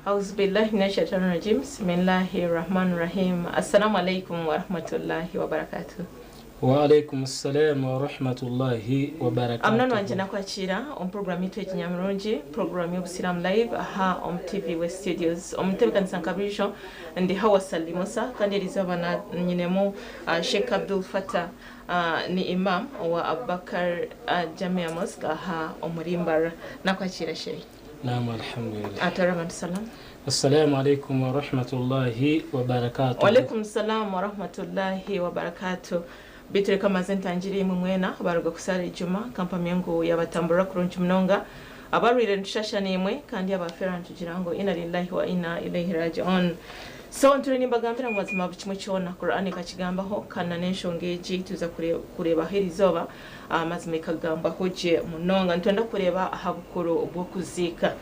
Auzubillahi minashaitani rajim Bismillahi Rahman Rahim Assalamu alaikum warahmatullahi wabarakatuh. Wa alaikum salam wa rahmatullahi wa barakatuh. Munywani wangye nakwakiira omu program yitu egi nyamurungi, program y'obusiraamu live aha omu TV West Studios. Omu ntebekanisa nka buriijo ndi Hawa Sally Musa kandi erizooba na nyinemu Sheikh Abdul Fatah ni Imam owa Abubakar Jamia Mosque aha omuri Mbarara. Nakwakiira Sheikh. Naam alhamdulillah. Atwara abantu salaam. Assalamu alaikum wa rahmatullahi wa barakatuh. Wa alaikum salaam wa rahmatullahi wa barakatuh. Beitu reka mbanze ntangire imwe mwena abaruga kusaara ejuma kampamye ngu yabatamburira kurungi munonga. Abarwaire nitushasha naimwe kandi abafeera nitugira ngu inna lillahi wa inna ilaihi raji'un. So nture nimbagambira ngu mazima buri kimwe kyona Qur'an ekakigambaho kandi na n'enshonga egi tuza kureebaho erizooba Amazima ekagambwaho gye munonga. Nitwenda kureeba aha bukuru bw'okuziika.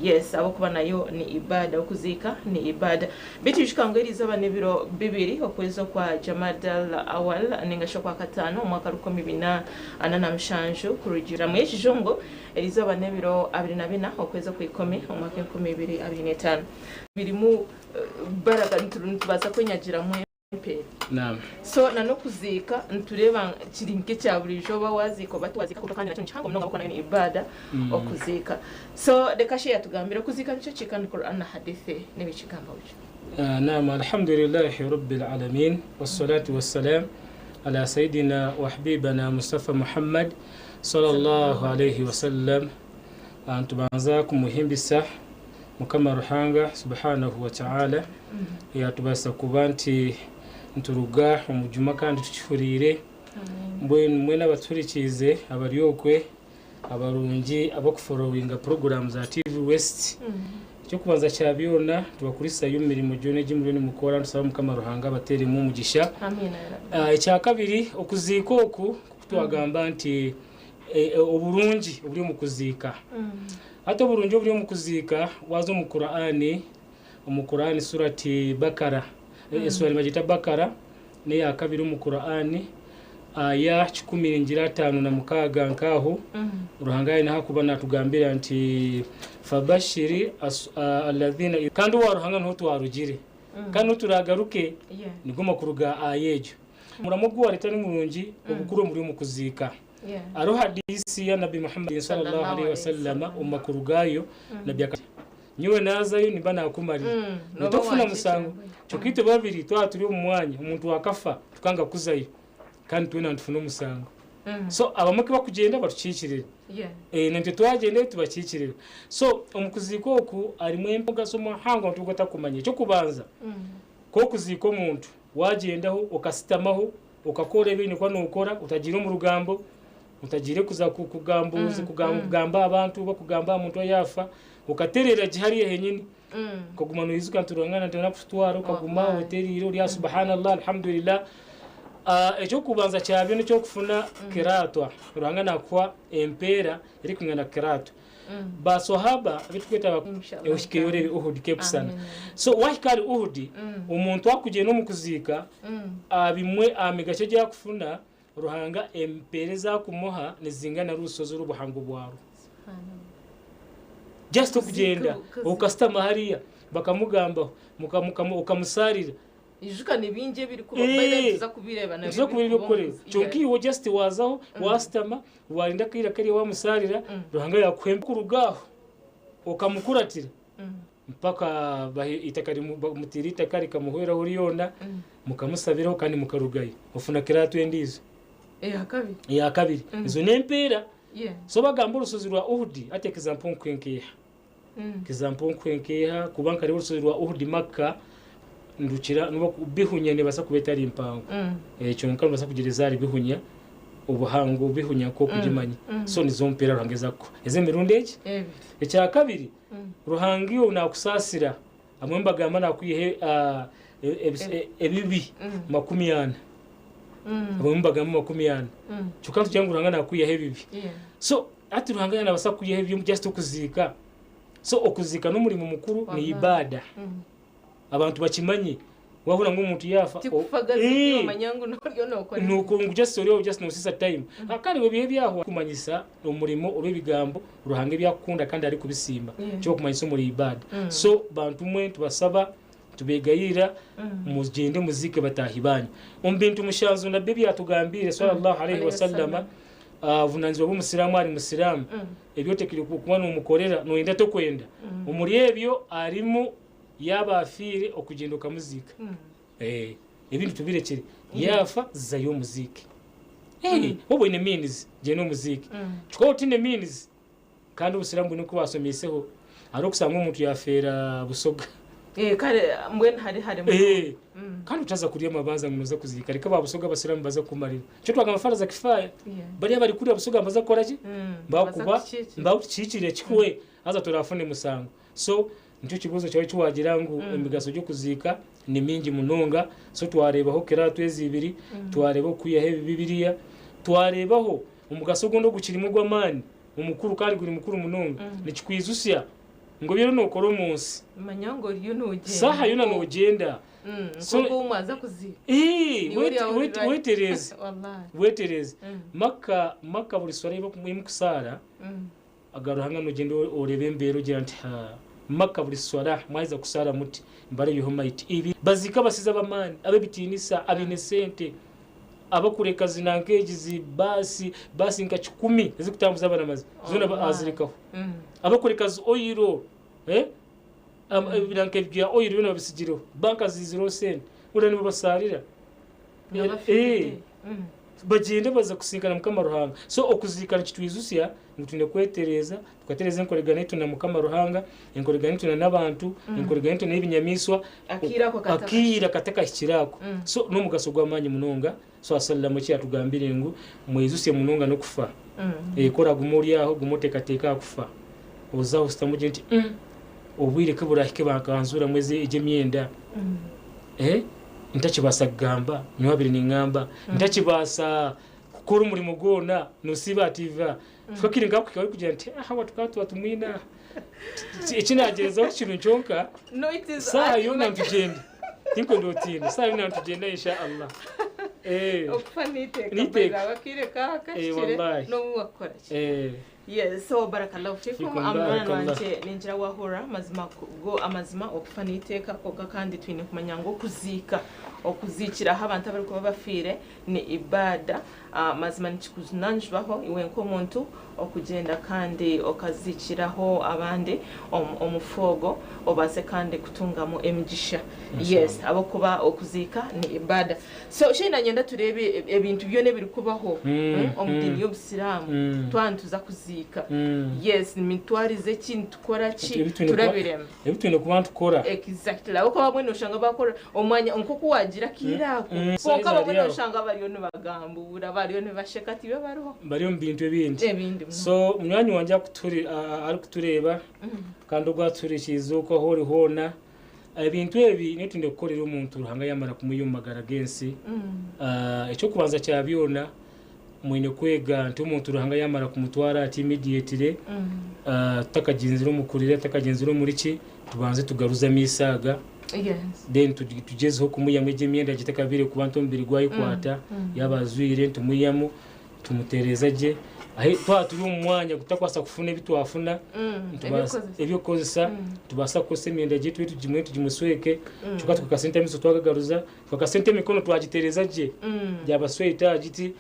Yes, ahabw'okuba nayo ni ibaada, okuziika ni ibaada. Beitu ijuka ngu eriizooba n'ebiro bibiri okwezi okwa Jamadal Awal ninga shi Okwakataano omwaka 1447 kurugiirira mu y'ekijungu, eriizooba n'ebiro 24 okwezi Okwaikumi omwaka 2025. Birimu baraka, nitubaasa kwenyagiramu. empeera. Naam. So na n'okuziika nitureeba kiri nk'ekya buriijo oba waaziika oba tiwaziika kwonka kandi nakyo ni kihango munonga ahabw'okuba nayo ni ibaada okuziika. So reka Sheikh atugambire okuziika nikyo ki kandi Quran na Hadith nebikigambaho ki? Naam Alhamdulillahi Rabbil Alameen wassalatu wassalam ala Sayyidina wa Habibana Mustafa Muhammad sallallahu alaihi wasallam. Nitubanza kumuhimbisa Mukama Ruhanga Subhanahu wa Ta'ala eyatubaasisa kuba nti nituruga omu juma kandi tukihuriire. Mbwenu mwena abatuhurikiize abari okwe abarungi abakuforowinga puroguraamu za TV West, eky'okubanza kya byona nitubakurisayo omu mirimo gyona egi muriyo nimukora nitusaba Mukama Ruhanga abateeremu omugisha. Ekyakabiri okuziika oku nk'oku twagamba nti oburungi oburi omu kuziika. Hati oburungi oburi omu kuziika waaza omu Kur'ani, omu Kur'ani surati Bakara, esura nibagyeta Bakara n'eya kabiri omu Kur'ani, aya 156 nk'aho, Ruhanga aine ahakuba naatugambira nti fabashiri alladhina kandi owa Ruhanga niho twarugire kandi niho turaagaruke, nigo makuru ga aya egyo. Omuramo ogu waareeta ni murungi, obukuru oburi omu kuziika. Hariho hadiisi ya Nabbi Muhammad sallallahu alaihi wasallam omu makuru gaayo Nabbi aka Nyowe naazayo nimba naakumarire. Iwe tokufuna musango. Kyonka itwe babiri twaba turi omu mwanya omuntu akafa tukanga kuzayo kandi twena nitufuna omusango. So abamwe ku bakugyenda batukiikirire. Naitwe twagyendayo tubakiikirire. So omu kuziika oku harimu omugasho muhango omuntu ogu atakumanya. Eky'okubanza, ku okuziika omuntu Waagyendaho okasitamaho okakora ebi oine kuba nookora otagiire omu rugambo, otagiire kuza kugambuuza kugamba aha bantu oba kugamba aha muntu ayaafa, okatereera gye hariya henyini, okaguma noijuka nti Ruhanga naija kututwara okaguma otereire ori aha Subhanallah, Alhamdulillah. Eky'okubanza kyabyo n'eky'okufuna kiraatwa, Ruhanga naakuha empeera erikwingana kiraatwa. Ba swahaba abu turikweta ba ohikeyo oreebe Uhud kekusana. So wahika ahari Uhud, omuntu akugyenda omu kuziika, aha bimwe aha migasho egi akufuna, Ruhanga empeera ezi akumuha nizingana rushozi rw'obuhango bwarwo. Just okugyenda okasitama hariya bakamugambaho, okamusaarira. Ijuka ni bingi ebirikuba by then tuza kubireeba nabyo Tuza kubireeba ebirikukoresa. Kyonka iwe just waazaho, waasitama, waarinda akaire kariya waamusaarira, Ruhanga yaakuha empeera. Kuruga aho okamukuratira mpaka eitaka mutiire eitaka rikamuhweraho ryona, mukamusabiraho kandi mukarugayo. Ofuna kiraatu endiijo. Eya kabiri. Eya kabiri. Ezo n'empeera. So bagamba orushozi rwa Uhudi, hati example nkuhe nk'eha? Example nkuhe nkeeha kuba nkareeba orushozi rwa Uhud Makka ndukira nobu bihunya nebaasa kuba etari mpango kyonka nobaasa kugira ezaari bihunya obuhango bihunya nk'okugimanya so nizo mpeera Ruhanga ezi arikukuha ez'emirundi egi. Ekyakabiri Ruhanga iwe nakusaasira abamwe nibagamba nakwihaho ebibi 40 abamwe nibagamba 40 kyonka nitugira ngu Ruhanga nakwihaho ebibi so Hati Ruhanga yaaba naabaasa kukwihaho ebibi just okuziika. So okuziika n'omurimo mukuru ni ibaada. Abantu bakimanye. Wahurira ngu omuntu yaafa Tikufa gazeti omanya ngu oriyo nokora Nuko ngu just oriyo just nosisa time. Kandi ebihe byahwa kumanyisa omurimo oba ebigambo Ruhanga ebi akukunda kandi arikubisiima kyokumanyisa omuri ibada. So bantu mwe nitubasaba nitubegayirira mugyende muziike bataahi banyu. Omu bintu mushanzu Nabbi ebi yatugambiire swalla Allahu alaihi wasallama, obuvunanizibwa bw'omusiraamu ahari musiraamu ebi otekire kuba nomukorera noyenda tokwenda omuri ebyo harimu Yaaba afiire okugyenda okamuziika ebindi tubirekyere yaafa zayo omuziike waaba oine means gyenda omuziike kyonka waaba otaine means kandi obusiraamu bwine oku bwasomeiseho hariho okusanga omuntu yaafeera Busoga kandi otaza kurya amabanza ngu nooza kuziika reka aba Busoga abasiraamu baze kukumarira nikyo twagamba faraza kifaaya bariya abarikurira Busoga nibaza kukora ki nibakuba nibakukiikirira kihwe haza torafune musango. So nikyo kibuuzo kyawe eki waagira ngu emigasho gy'okuziika ni mingi munonga. So twareebaho kiraatu ezi ibiri, twareeba okwihaho ebibi biriya, twareebaho omugasho ogundi ogukirimu ogw'amaani omukuru kandi guri mukuru munonga, nikikwijutsya ngu ebi oriyo nookora omu nsi, Manya ngu oriyo noogyenda. Saaha yoona noogyenda. So, Nk'oku ou mwaza kuziika. Ii, Niiwe ori aho ori right. wetereeze, Wallaahi. wetereeze. Makka, Makka buri swara ei bakusaara, Aga Ruhanga nogyenda oreeba embeera ogira nti haa Makka buri swala mwaheza kusaara muti nibareebyeho maiti ibi baziika abasizi ab'amaani ab'ebitiinisa abaine sente abakureka zi nanka egi zi baasi baasi nka kikumi ezikutambuza abaramazi zoona azirekaho abakureka zi oil ebinanka bya oil byona babisigireho banka ziizireho sente boona nibabasaarira. Bagyende baze kusinkana Mukama Ruhanga. So okuziika nikitwijutsya ngu twine kwetereeza, tukatereeza enkoregana yaitu na Mukama Ruhanga, enkoregana yaitu na n'abantu, enkoregana yaitu n'ebinyamaiswa, Akaire ako akaire katakahikire ako. So n'omugasho gw'amaani munonga. So Asallam eki yatugambire ngu mweyijutsye munonga n'okufa. Ku oraguma ori aho guma oteekateeke aha kufa. Oze aho oshutame ogire nti obwire ku burahike bakanzuuramu egi emyenda. Ntakibaasa kugamba, nyowe abire ningamba, ntakibaasa kukora omurimo gwona, nosiiba ati iva. Kwonka akaire nkakuhika orikugira nti aha tukaba tuba tumwine aha. Eki naagyerezaho tikiri kyonka, saaha yoona nitugyenda. Tinkwenda otiine, saaha yoona nitugyenda insha Allah. Okufa n'eiteeka, N'eiteeka. akaire kaaba kahikire Wallaahi. n'obu wakukora ki. Yes, so barakallahu fikum Fikum amwana barakallah. wangye ningira wahurira amazima go amazima okufa n'eiteeka kwonka kandi twine kumanya ngu okuziika okuziikiraho abantu abarikuba bafiire ni ibaada mazima nikikujunanizibwaho iwe nk'omuntu okugyenda kandi okaziikiraho abandi omufu ogwo obaase kandi kutungamu emigisha yes ahabw'okuba okuziika ni ibaada. So shi nanyenda tureebe ebintu byona ebirikubaho omu diini y'obusiraamu twaba nituza kuziika. Yes, nimitwarize ki, nitukora ki, turabiremu. Ebi twine kuba nitukora. Exactly. Ahabw'okuba abamwe noshanga bakora omwanya nk'oku waagira akaire ako. Kwonka abamwe noshanga bariyo nibagambuura, bariyo nibasheka tibyo bariho. Bari omu bintu ebindi. Ebindi munonga. So munywani wangye arikutureeba kandi ogu atuhurikiize okwo ahu ori hoona, Ebintu ebi nibyo twine kukorera omuntu Ruhanga yaamara kumwiha omu magara g'ensi. Eky'okubanza kya byona, mwine kwega nti omuntu Ruhanga yaamara kumutwara ati immediately, tutakagyenzire omu kurira, tutakagyenzire omuri ki, tubanze tugaruze amaisho aga, then tugyezeho kumwihamu egyo emyenda gye etakabaire kuba nti omubiri gwayekwata, yaaba ajwaire nitumwihamu. Tumutereeza gye. Ahi twaba turi omu mwanya gutakubaasa kufuna ebi twafuna, nitubaasa eby'okukozesa, nitubaasa kukozesa emyenda yaitu tugimwe tugimusweke, kyonka tukakasente amaisho twagagaruza, tukakasente emikono twagitereeza gye, yaaba sweta giti,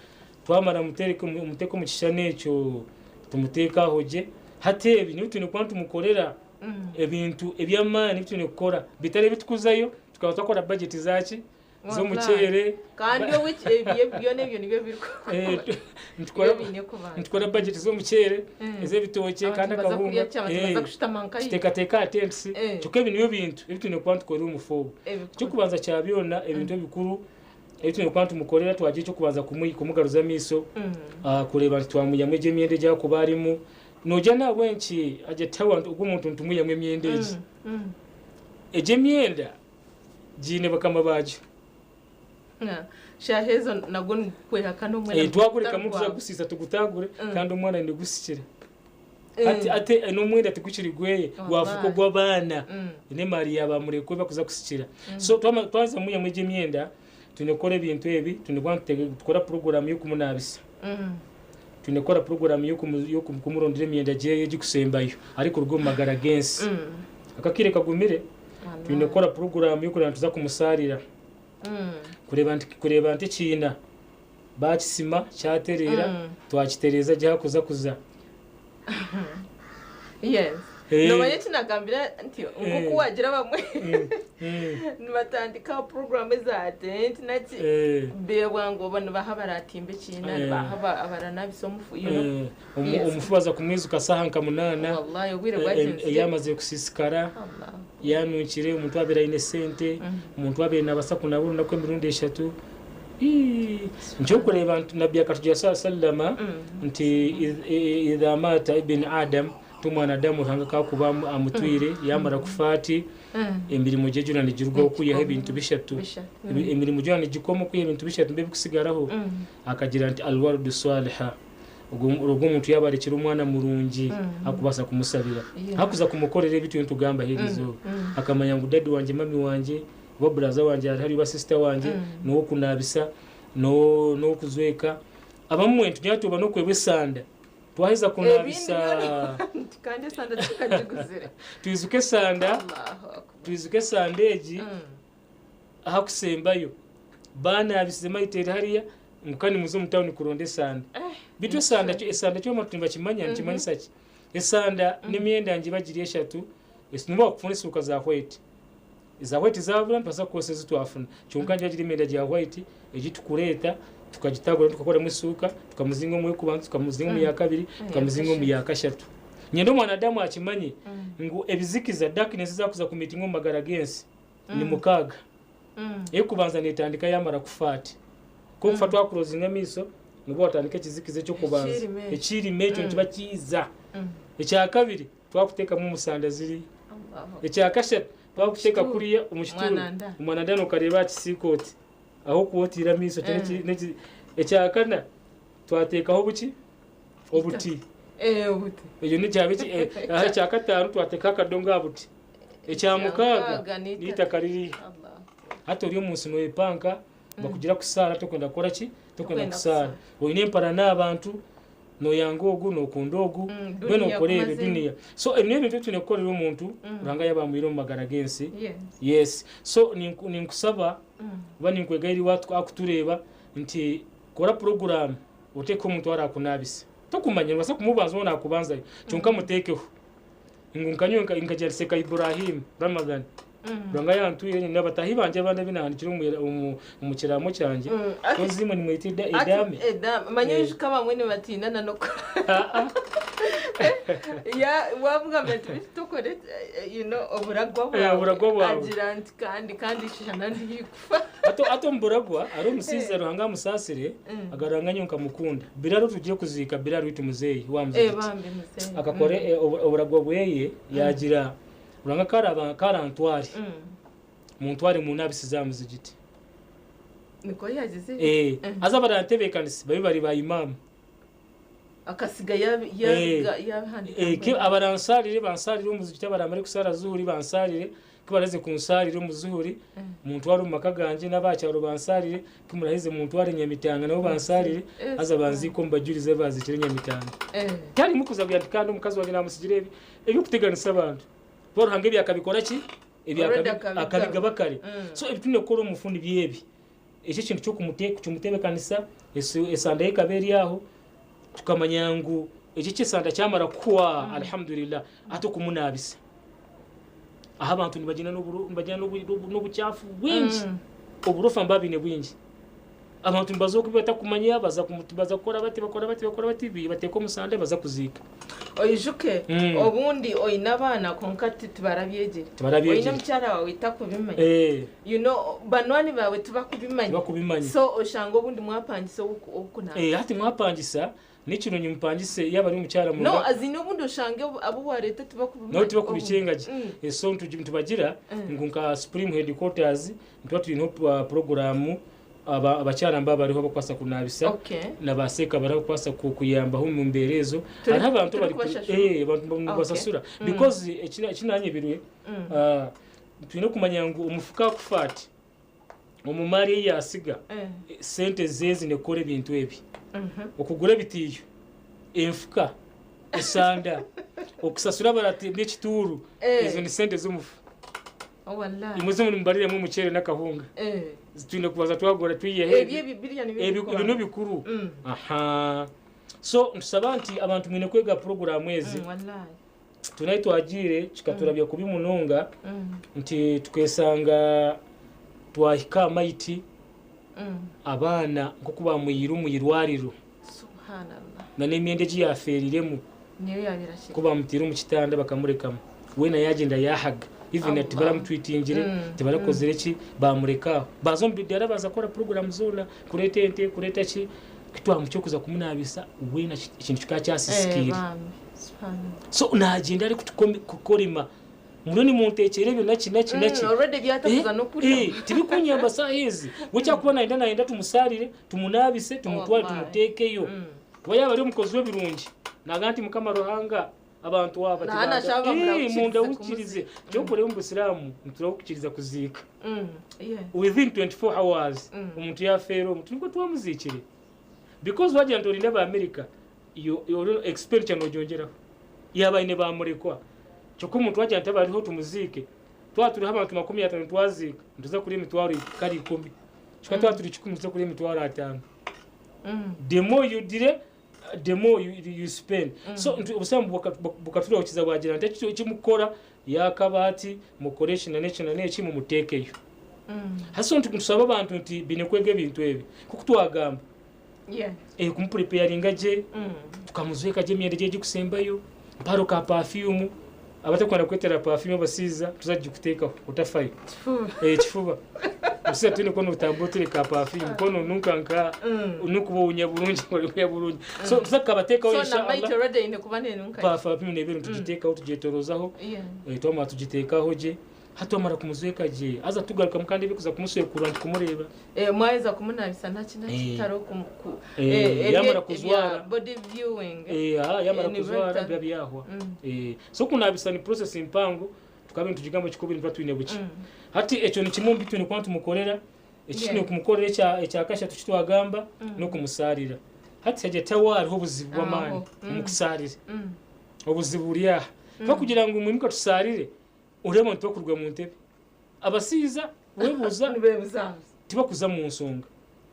twamara muteeke omu kishushani ekyo tumuteeke aho gye. Hati ebi nibyo twine kuba nitumukorera ebintu eby'amaani ebi twine kukora bitari ebi turikuzayo tukaba twakora bajeti zaaki? z'omuceere. Kandi obu ebyo byona ebyo nibyo birikuba. Nitukora bajeti z'omuceere, ez'ebitookye kandi akahunga. Tuteekateeka aha tentisi. Kyonka ebi nibyo bintu ebi twine kuba nitukorera omufu ogu. Eky'okubanza kya byona ebintu ebikuru ebi twine kuba nitumukorera twagira eky'okubanza kumugaruza amaisho, kureeba nti twamwihamu egyo emyenda egi arikuba arimu. Noogira n'ahabw'enki ogu omuntu nitumwihamu emyenda egi? Egyo emyenda Giine bakama baagyo. Shaaha ezo nagwo nigukwehakana omwena Twagurekamu tuza kugusiisa tugutaagure kandi omwana aine kugusikira. Hati ate n'omwenda tigukiri gweye, gwafuuka Wallahi. Ogw'abaana n'emaari ya bamurekwa ei bakuza kusikira. So twaheza kumwihamu egyo emyenda, twine kukora ebintu ebi, twine kuba nitukora puroguraamu y'okumunaabisa. Twine kukora puroguraamu y'okumurondera emyenda gyeye egikusembayo arikuruga omu magara g'ensi. Aka akaire kagumire, twine kukora puroguraamu y'okureeba nituza kumusaarira. Kureeba nti ekiina baakisima kyatereera, twakitereeza gye ahakuza kuza. Yes. Noomanya eki naagambire nti nk'oku waagira abamwe nibatandika puroguraamu eza tent naki beebwa ngu oba nibaha abaraatimba ekiina, nibaha abaranaabisa omufu, you know. Omufu baza kumwijuka shaaha nka munaana Wallahi obwire bwagyenzire. Yaamazire kusiisikara, Allah. Yaanunkire, omuntu waabaire aine sente, omuntu waabaire naabaasa kunaaba orunaku emirundi eshatu. Ii, Nikyo orikureeba nti Nabbi akatugira sala sallama nti idha maata ibn Adam, ti omwanadamu Ruhanga kakuba amutwire yaamara kufa ati, emirimo gye gyona nigirugwaho okwihaho ebintu bishatu. Bishatu. Emirimo gyona nigikoma okwihaho ebintu bishatu nibyo ebikusigaraho. Akagira nti alwaldu swaliha. Ogwo omuntu yaaba arekire omwana murungi arikubaasa kumusabira, arikuza kumukorera ebi turiyo nitugambaho eri izooba, akamanya ngu dadi wangye, mami wangye, oba buraza wangye ari hariya oba sisita wangye n'ow'okunaabisa, n'ow'okujweka. Abamwe nitugira tuba n'okwebwa esanda. Twaheza kunaabisa. Kandi esanda tukagiguzire. Twijuke esanda, twijuke esanda egi ahakusembayo. Baanaabisize mayita eri hariya ngu ka nimuza omu tawuni kuronda esanda. Beitu esanda esanda eki abantu nibakimanya nikimanyisa ki? Esanda n'emyenda ngiba giri eshatu, nobu wakufuna esuuka za white. Eza white zaabura nitubaasa kukozesa ezi twafuna. Kyonka nigiba giri emyenda gya white egi tukureeta tukagitagura tukakoramu esuuka, tukamuzinga omu ey'okubanza, tukamuzinga omu ya kabiri, tukamuzinga omu ya kashatu. Niinyenda omwanadamu akimanye ngu ebizikiza, darkness, ezaakuza kumiitinga omu magara g'ensi ni mukaaga. Ey'okubanza neetandika yaamara kufa ati. Ku okufa twakurozinga amaisho, nibwo watandika ekizikiza eky'okubanza. Ekiirima ekyo. Ekiirima ekyo nikiba kiiza. Ekyakabiri, twakuteekamu omu sanda ziriya. Ekyakashatu, twakuteeka kuriya omu kituuro. Mwananda. Omwananda nookareeba aha kisiika oti, ahu okuba otaire amaisho. Ekyo Ekyakana, twateekaho obuki? Obuti. Obuti. Ekyo nikyaba ekyakataano, twateekaho akadongo aha buti. Ekyamukaaga Ekyamukaaga n'eitaka. N'eitaka ririya. Allah. Hati ori omu nsi nooyepanka, bakugira kusaara tokwenda kukora ki? Tokwenda Tokwenda kusaara. Oine empara n'abantu, nooyanga ogu, nookunda ogu, mbwenu Duniya okora ebyo kumaze. duniya. So ebi n'ebintu ebi twine kukorera omuntu Ruhanga yaaba amwire omu magara g'ensi. Yes. So ninkusaba oba ninkwegayirira iwe akutureeba nti kora puroguraamu oteekeho omuntu araakunaabise. Tokumanya noobaasa kumubanza waaba naakubanzayo kyonka muteekeho. Ngu nka nyowe nkagira nti Seka Ibrahim Ramadhan Ruhanga yantwire nyine abataahi bangye abandi abu naahandikire omu kiraamo kyangye. Kozi imwe nimweta edaame. Edaame. Manya oijuka abamwe nibatiina na n'oku Ya wamugambira nti bitu tokore oburagwa bwawe. Oburagwa bwawe. Agira nti kandi kandi shana ndi haihi kufa. Hati omu buragwa hariho omushaija Ruhanga amusaasire aga Ruhanga nyowe nkamukunda. Biraro tugiye kuziika Biraro waitu muzeeyi wa muzigiti. Bambi muzeeyi. Akakora oburagwa bweye yaagira Ruhanga ka arantware muntware munaabisize aha muzigiti. Nikwo yaagizire? Haza abarantebeekanise babe bari ba imaamu. Akasiga yabihandiika mbwenu. Abaransaarire bansaarire omu muzigiti abaramare kusaara zuhuri bansaarire ku baraheze kunsaarira omu zuhuri muntware omu maka gangye n'abaha kyaro bansaarire ku muraheze muntware Nyamitanga nabo bansaarire haza banziike omu bajurizi abu baaziikire Nyamitanga. Tiharimu kuza kugira nti kandi omukazi wangye naamutsigira ebi eby'okuteganisa abantu. Kuba Ruhanga ebi akabikora ki? Ebi Already akabigaba. Akabigaba kare. So ebi twine kukora omufu nibyo ebi. Ekyo ekintu ky'okumutebekanisa, esanda ye ekaba eri aho, tukamanya ngu ekyo eky'esanda kyamara kuhwa, alhamdulillah, hati okumunaabisa. Aho abantu nibagyenda nibagyenda n'obukyafu bwingi, oburofa nibaba baine bwingi. Abantu nibaza oku batakumanya, baza baza kukora bati, bakora bati, bakora bati, bateeka omu sande baza kuziika. Oijuke obundi oine abaana kwonka tibarabyegire. Tibarabyegire. Oine omukyara waawe takubimanya. Banywani baawe tibakubimanya. Tibakubimanya. So oshanga obundi mwapangisa ow'okunaaba. Hati mwapangisa, Nikirungi mupangise yaaba ari omukyara No, murungi. azine obundi oshange abu wareeta tibakubimanya. Nabo tibakubikyenga gye. So nitubagira ngu nka Supreme Headquarters nituba twineho puroguraamu Abakyara mba bariho abakubaasa kunaabisa Okay. na baseeka bariho abakubaasa kuyambaho omu mbeera ezo. Turi- Hariho abantu turi abari kubashashura? abantu nibasasura because ekinanyebirwe twine kumanya ngu omufuka akufa ati omu maari ei yaasiga sente zeezi nekukora ebintu ebi. Okugura ebitiiyo, enfuka, esanda, okusasura abaratemba ekituuru, ezo ni sente z'omufu. Oh, wallahi. Imwe zo nimubariremu omuceere n'akahunga. Twine kubanza twagura twiyeho Ebyo ebyo biriya nibyo Ebi bikuru. bino bikuru. Aha. So ntusaba nti abantu mwine kwega puroguramu ezi. Wallahi. Tunaye twagiire kikaturabya kubi munonga nti tukesanga twahika amaiti abaana nk'oku bamwihire omu irwariro Subhanallah. na n'emyenda egi yafeeriremu Niyo yabera ki. ku bamutiire omu kitanda bakamurekamu weena yagyenda yahaga even Allah. tibaramutwitingire tibarakozire ki bamureka aho baza omu bidara baza kukora puroguramu zoona kureeta ente kureeta ki kitwamuki okuza kumunabisa weena ekintu kikaba kyasisikiire. Bambi. Subhanallah. So nagyenda ari kutukorima muriyo nimuntekyera ebyo naki naki naki. Already byatakuza n'okurya. Tibikunyamba saaha ezi we kyakuba nayenda tumusarire tumunabise tumutware Wallahi. tumuteekeyo kuba yaba ari omukozi w'ebirungi naga nti Mukama Ruhanga abantu aba Naana ashaba bamurahukirize munda kumuziika. wukirize kyokureba omu busiraamu niturawukiriza kuziika within 24 hours omuntu yafeera omuntu nibwo twamuzikire because wagira nti orinde abaamerika yo expenditure nogyongeraho yaba aine bamurekwa kyokka omuntu wagira nti abariho tumuziike twaba turiho abantu 50 twaziika nituza kurya emitwaro kari 10 kyokka twaba turi 1 nituza kurya emitwaro 5. The more you delay, the more you spend. So obusiraamu bukaturahukiza bwagira nti ekimukora yakabaati mukore eki na n'eki na n'eki mumuteekeyo. Hasi nti ntusaba abantu nti bine kwega ebintu ebi nkoku twagamba kumupreparinga gye tukamuzweka gye emyenda gye egikusembayo mparo ka perfume abatakwenda kwetera perfume abasiiza tuzagikuteekaho otafayo. Kifuba. Kifuba obusiiza twine kuba notambura otereka perfume kono nunka nka nukuba owunya bulungi owunya bulungi so tuza kukabateekaho. So na inshallah. Maiti already ine kuba nenunka. Perfume nebintu tugiteekaho tugyetorozaho. Twamara tugiteekaho gye hati twamara kumuzweka gye aza tugaruka kandi ebikuza kumuswekura nti kumureba. Mwaheza kumunabisa nta kintu kitari ku Yamara kuzwara. Ebya body viewing. Yamara kuzwara biba byahwa. So kunabisa ni process mpango tukaba nitugigamba kikubiri nituba twine buki hati ekyo ni kimwe omu bi twine kuba nitumukorera eki twine kumukorera ekya kashatu kitwagamba n'okumusarira hati hagye tawa hariho obuzibu bw'amaani Aho. omu kusarira obuzibu buri aha kugira ngu mwimuka tusarire ureba nti bakuruga mu ntebe abasiiza webuuza Nibebuzabuza. tibakuza mu nsonga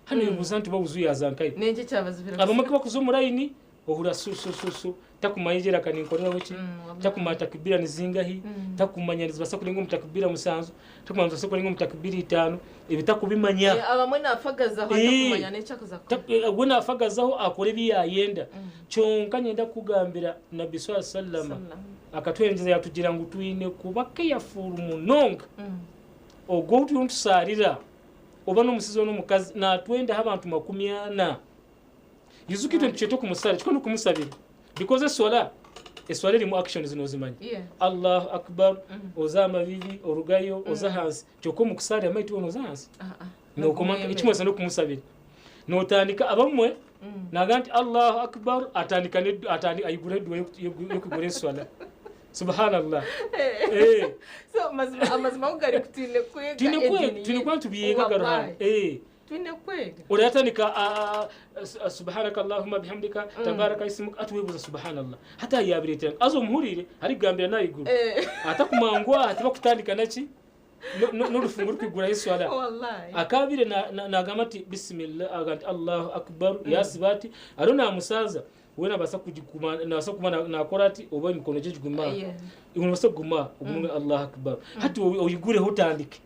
hano webuuza nti babuza uyaza nkayo. Nenki kyabazibira? Abamwe bakuza omu layini ohura su su su su takumanya egyeraka ninkoreraho ki takumanya takibira nizingahi takumanya nizibasa kurenga omu takibira 7 takumanya nizibasa kurenga omu takibira 5 ebi takubimanya. Abamwe nafagazaho atakumanya n'ekyakuza kukora. We nafagazaho akora ebi yayenda kyonka nyenda kugambira nabbi swalla sallama Sallam. akatwengyeza yatugira ngu twine kuba careful munonga ogwo turiyo nitusaarira oba n'omusizi oba n'omukazi natwendaho abantu 40 yizuka itwe nitukyeta okumusara kiko n'okumusabira because eswala erimu actions nozimanya. Allahu akbar oza amabibi orugayo oza hansi kyokka omu kusaarira maitu wona oza hansi. Ah, ah. Nokoma ekimwesa n'okumusabira notandika abamwe naga nti Allahu akbar atandika ayigura edduwa y'okugura eswala subhanallah. So amazima go gari kutwine kwega twine kwega edini twine kuba yetu. nitubyega Wallahi. garuhanga. Twine kwega. Urayatandika subhanaka allahumma bihamdika tabaraka ismuka atuwebuza subhanallah hata yabiretera azo muhurire arigambira nayiguru atakumangwa ati bakutandika naki n'orufungu rukwiguraho eswala. Wallahi. Akabire nagamba ati bismillah aga nti Allahu akbar yasiba ati aro namusaza we nabasa kugikuma nabasa kuba nakora ati oba emikono gye giguma nabasa kuguma ogume Allahu akbar hati oyigureho otandike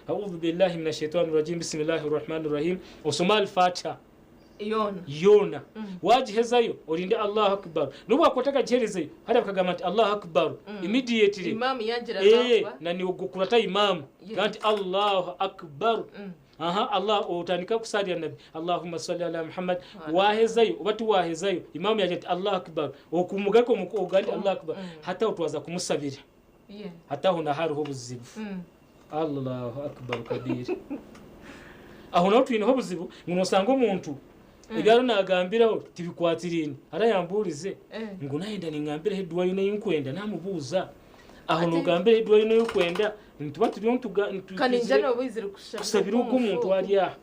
audhu billahi minash shaitani rajim bismillahi rahmani rahim osoma al-fatiha Yona. Yona wagihezayo orinde Allahu akbar n'obu wakwata akagiherezeyo hariya bakagamba nti Allahu akbar immediately. Imam yagira nakuba. Na ni ogukurata imamu ganti Allahu akbar aha Allah otandika kusalira nabi Allahumma salli ala Muhammad wahezayo oba tiwahezayo imamu yagira ati Allahu akbar okumugaruka ogandi Allahu akbar hata otwaza kumusabira hata aho na hariho obuzibu. Allahu akbar kabir. Aho naho twineho obuzibu ngu nosanga omuntu ebi ariyo nagambiraho tibikwatiraine. Arayambuurize ngu nayenda ningambireho eduwa yoona ei nkwenda namubuuza aho nogambiraho eduwa yoona ei okwenda nituba turiyo kusabira ogwo omuntu ari aha.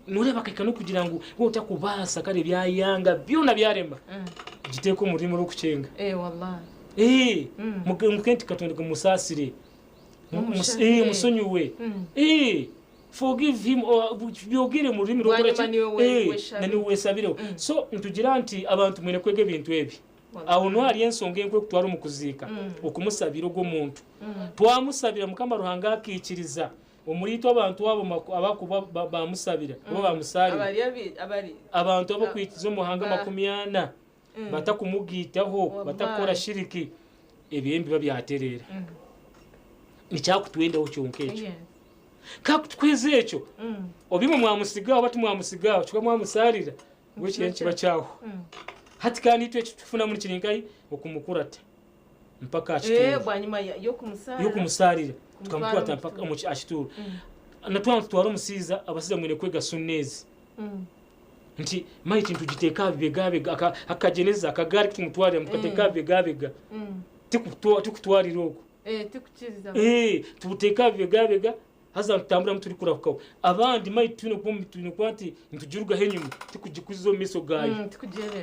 Noreeba akahika n'okugira ngu waaba otakubaasa kare byayanga byona byarema giteeke omu rurimi orw'okukyenga. Mugambe nti Katonda musaasire, musonyiwe. Forgive him or byogere mu rurimi rw'okukora ki? Na niiwe wesabireho. So nitugira nti abantu mwine kwega ebintu ebi. Aho niho hari ensonga enkuru erikutwara omu kuziika, okumusabira ogwo muntu. Twamusabira Mukama Ruhanga akaikiriza omuri itwe abantu abo abakuba bamusabira oba bamusaarira. Abantu ab'okwikiriza omu mahanga 40 batakumugaitaho, batakukora shiriki, ebyo nibiba byatereera. Nikyakutwendaho kyonka ekyo. Kakutukweza ekyo, oba imwe mwamusigaho oba timwamusigaho, kyonka mwamusaarira, mbwenu ekyo nikiba kyahwa. Hati kandi itwe eki tukufunamu nikiri nkahi? Okumukurata mpaka aha kituuro. Y'okumusaarira tukamukurata mpaka aha kituuro. Na twaba nitutwara omushaija, abashaija mwine kwega sunna ezi. Nti maiti nitugiteeka aha bibegabega, akagyeneza, akagaari ku tumutwarira nitukateeka aha bibegabega. Tikutwarira okwo. Tubuteeka aha bibegabega haza nitutamburamu turikurahukaho. Abandi maiti twine kuba twine kuba nti nitugirugaho enyima tikugikuziza omu maisho gaayo.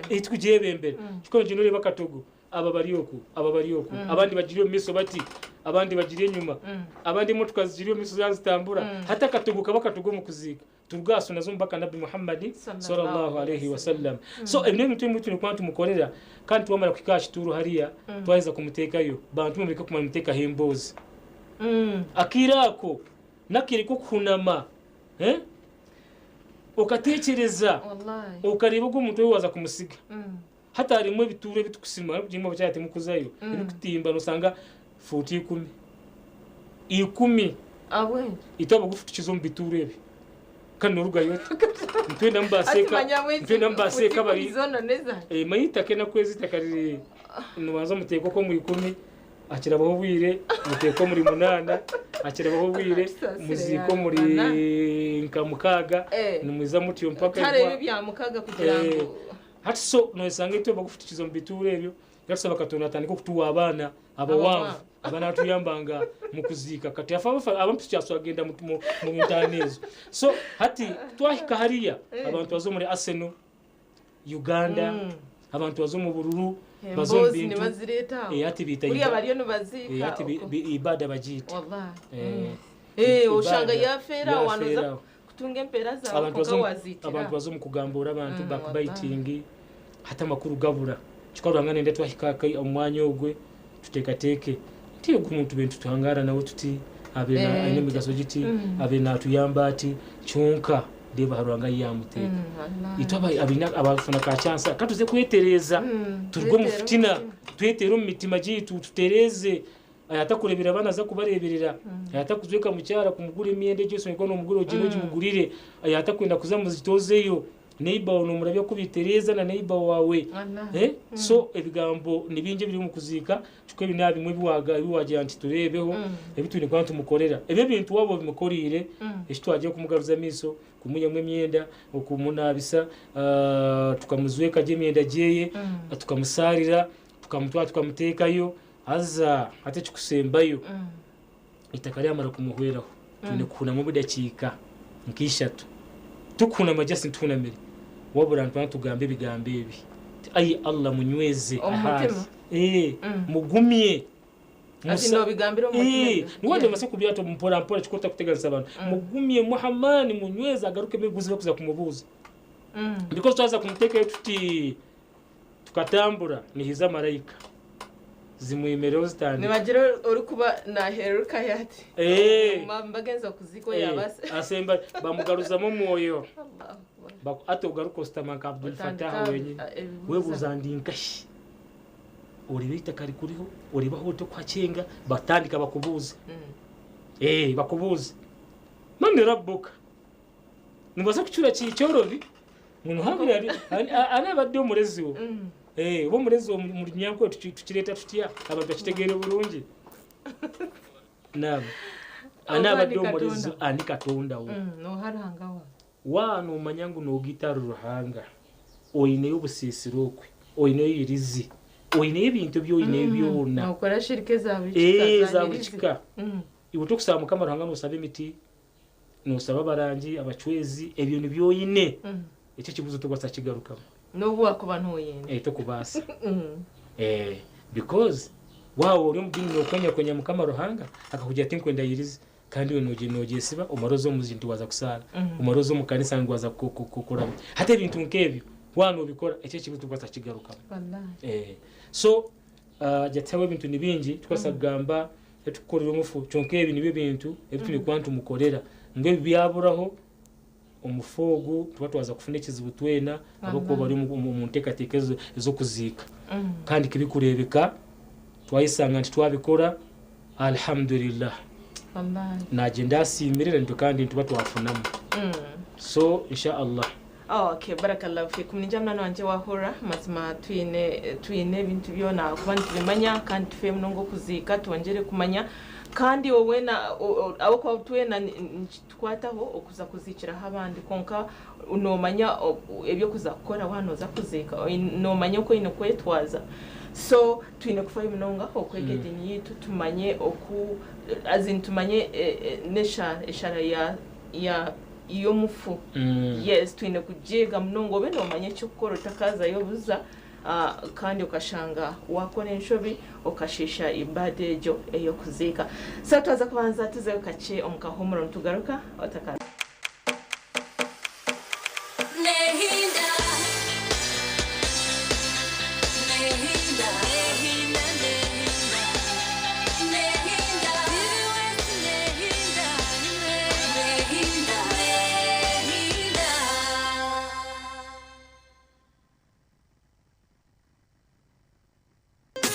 Tikugyebembera. Kyonka nogyenda oreeba akatogo aba bari oku, aba bari oku, abandi bagiri omu maisho bati, abandi bagiri enyima, abandi emotoka zigiri omu maisho zaazitambura. Hati akatogo kaba akatogo omu kuziika. Turuge aha sunna z'omubaka Nabbi Muhammad swallallahu alaihi wasallam. So ebi n'ebintu ebimwe twine kuba nitumukorera kandi twamara kuhika aha kituuro hariya twaheza kumuteekayo bantu mwe mureke kumara nimuteekaho emboozi. Akaire ako n'akaire k'okuhunama eh? Okateekyereza okareeba ogu omuntu ou waaza kumusiga. Hati harimu ebituuro ebitukusima arikugira ngu abakyara timukuzayo ebikutimba nosanga fuuti ikumi ikumi itwe abagufu tukiza omu bituuro ebi kandi norugayo ota nitwenda mubaase nitwenda mubaase eka bari manya eitaka enaku ezi eitaka riri nibanza muteeka okwo omu ikumi hakirabaho obwire muteeka omuri munaana hakirabaho obwire muziika omuri nka mukaaga nimwiza mutyo mpaka Hati so noyesanga itwe bakufutikiza omu bituuro ebyo yatusaba Katonda atandike okutuwa abaana abawanvu abanatuyambanga mukuziika kati afa abamu tukyaswa kugenda mu ntaana ezo so hati twahika hariya abantu baza omuri Arsenal Uganda abantu baza omu bururu baza omu bintu hati biita hati ibada bagiita oshanga yafeera aho Kutunga empeera zaawe Abantu kwonka baza omu- waziitira abantu aho. baza omu kugambuura abantu Mm, backbiting hati amakuru gabura kyonka Ruhanga nayenda twahika aka- omu mwanya ogwe tuteekateeke nti ogu muntu be nituhangaara nawe tuti abe na- Eh, aine emigaso giti mm. abe natuyamba ati kyonka reeba aha Ruhanga ahi yamuteeka Mm, wallahi. itwe aba- abaine abafuna ka chance aka katuze kwetereeza turuge omu tweteere omu fitina mitima. tweteere omu mitima gyaitu tutereeze Ayatakureeberera abaana aza kubareeberera, ayatakujweka mukyara kumugura emyenda egyo oshemereire kuba nomugurira ogyende ogimugurire, ayatakwenda kuza muzigiti ozeyo, neighbour waawe nomurabya kubi tereeza na neighbour waawe. So ebigambo nibingi ebiri omu kuziika kyonka ebi nabimwe ebi wagira nti tureebeho ebi twine kuba nitumukorera. Ebi ebintu waaba obimukoriire eki twagiire kumugaruza amaisho, kumwihamu emyenda, okumunaabisa, tukamujweka gye emyenda gyeye, tukamusaarira, tukamutwara tukamuteekayo. Haza hati ekikusembayo, eitaka ryamara kumuhweraho, twine kuhunama omu dakiika nk'ishatu. Tikuhunama just nituhunamire, wabura nituba nitugamba ebigambo ebi nti ai Allah munyweze Omu ahu ari. mutima? Mugumye. Ati noobigambira omu mutima ebyo? Niwe waija kubyata mpora mpora kikuru otakuteganisa abantu. Mugumye, muhe amaani, munyweze agarukemu ebibuuzo ebi barikuza kumubuuza. Because twaza kumuteekayo tuti. Tukatambura nihaija maraika zimwemereho zitandika. Nibagira orikuba nahererukayo ati mbagenza kuziika oyo aba Asemba bamugaruzamu omwoyo ati ogaruka oshutama nka Abdul Fatah wenyine webuuza ndi nkahi oreeba eitaka rikuriho oreeba ahu ori tokuhakyenga batandika bakubuuza bakubuuza mani rabuka. Nimubaasa kucura kyorobi ngu Ruhanga ari abadde omurezi wo. Oba omurezi wo omu runyankore tukireeta tutya abantu bakitegeere burungi. Naam. Ani Oba abadde ni omurezi Katonda. ani Katonda wo? Nooha Ruhanga waawe? Waaba noomanya ngu noogaita ahari Ruhanga, oineyo obusiisira okwe, oineyo eirizi, oineyo ebintu ebi oineyo byona. Nookora shirika eza buri kika, Ee, za za buri nyirizi. kika. Iwe tokusaba Mukama Ruhanga noosaba emiti, noosaba abarangi, abacwezi, ebyo nibyo oine. Ekyo ekibuuzo tokubaasa kukigarukamu. N'obu waakuba nooyenda. Eh, tokubaasa. Eh, because waaba ori omu diini nookwenyakwenya Mukama Ruhanga, akakugira ati nkwenda yirizi, kandi iwe noogyesiba, omare oze omu nti waaza kusaara, omare oze omu kanisa ngu waaza kuramya. Hati ebintu nk'ebyo waaba noobikora, ekyo ekibuuzo tokubaasa kukigarukamu. Wallaahi. Eh, so jatihaho ebintu ni bingi tukubaasa kugamba ebitukukorera omufu, kyonka ebi nibyo bintu ebi twine kuba nitumukorera ngu ebi byaburaho omufu ogu tuba twaza kufuna ekizibu twena abakuba bari omu nteekateeka ez'okuziika. Kandi kibikureebeka twayesanga nti twabikora, alhamdulillah. Wallaahi. Nagyenda asiimire naitwe kandi nituba twafunamu. So insha Allah. Okay, barakallahu fikum. Ningira munywani wangye waahurira mazima twine twine ebintu byona kuba nitubimanya kandi tufeyo munonga okuziika twongyere kumanya kandi iwe weena ahabw'okuba twena nikitukwataho okuza kuziikiraho abandi kwonka noomanya eby'okuza kukora waaba nooza kuziika noomanya oku oine kwetwaza. So twine kufayo munonga okwega ediini yaitu tumanye oku as in tumanye n'eshaara eshaara ya ya y'omufu. Yes twine kugyega munonga obe noomanya eky'okukora otakazayo buza kandi okashanga waakora enshobi okashiisha ibaada egyo ey'okuziika. So twaza kubanza tuzeyo kakye omu kahuumuro nitugaruka otakaza. Nehinda, nehinda, nehinda, nehinda, nehinda, nehinda, nehinda, nehinda.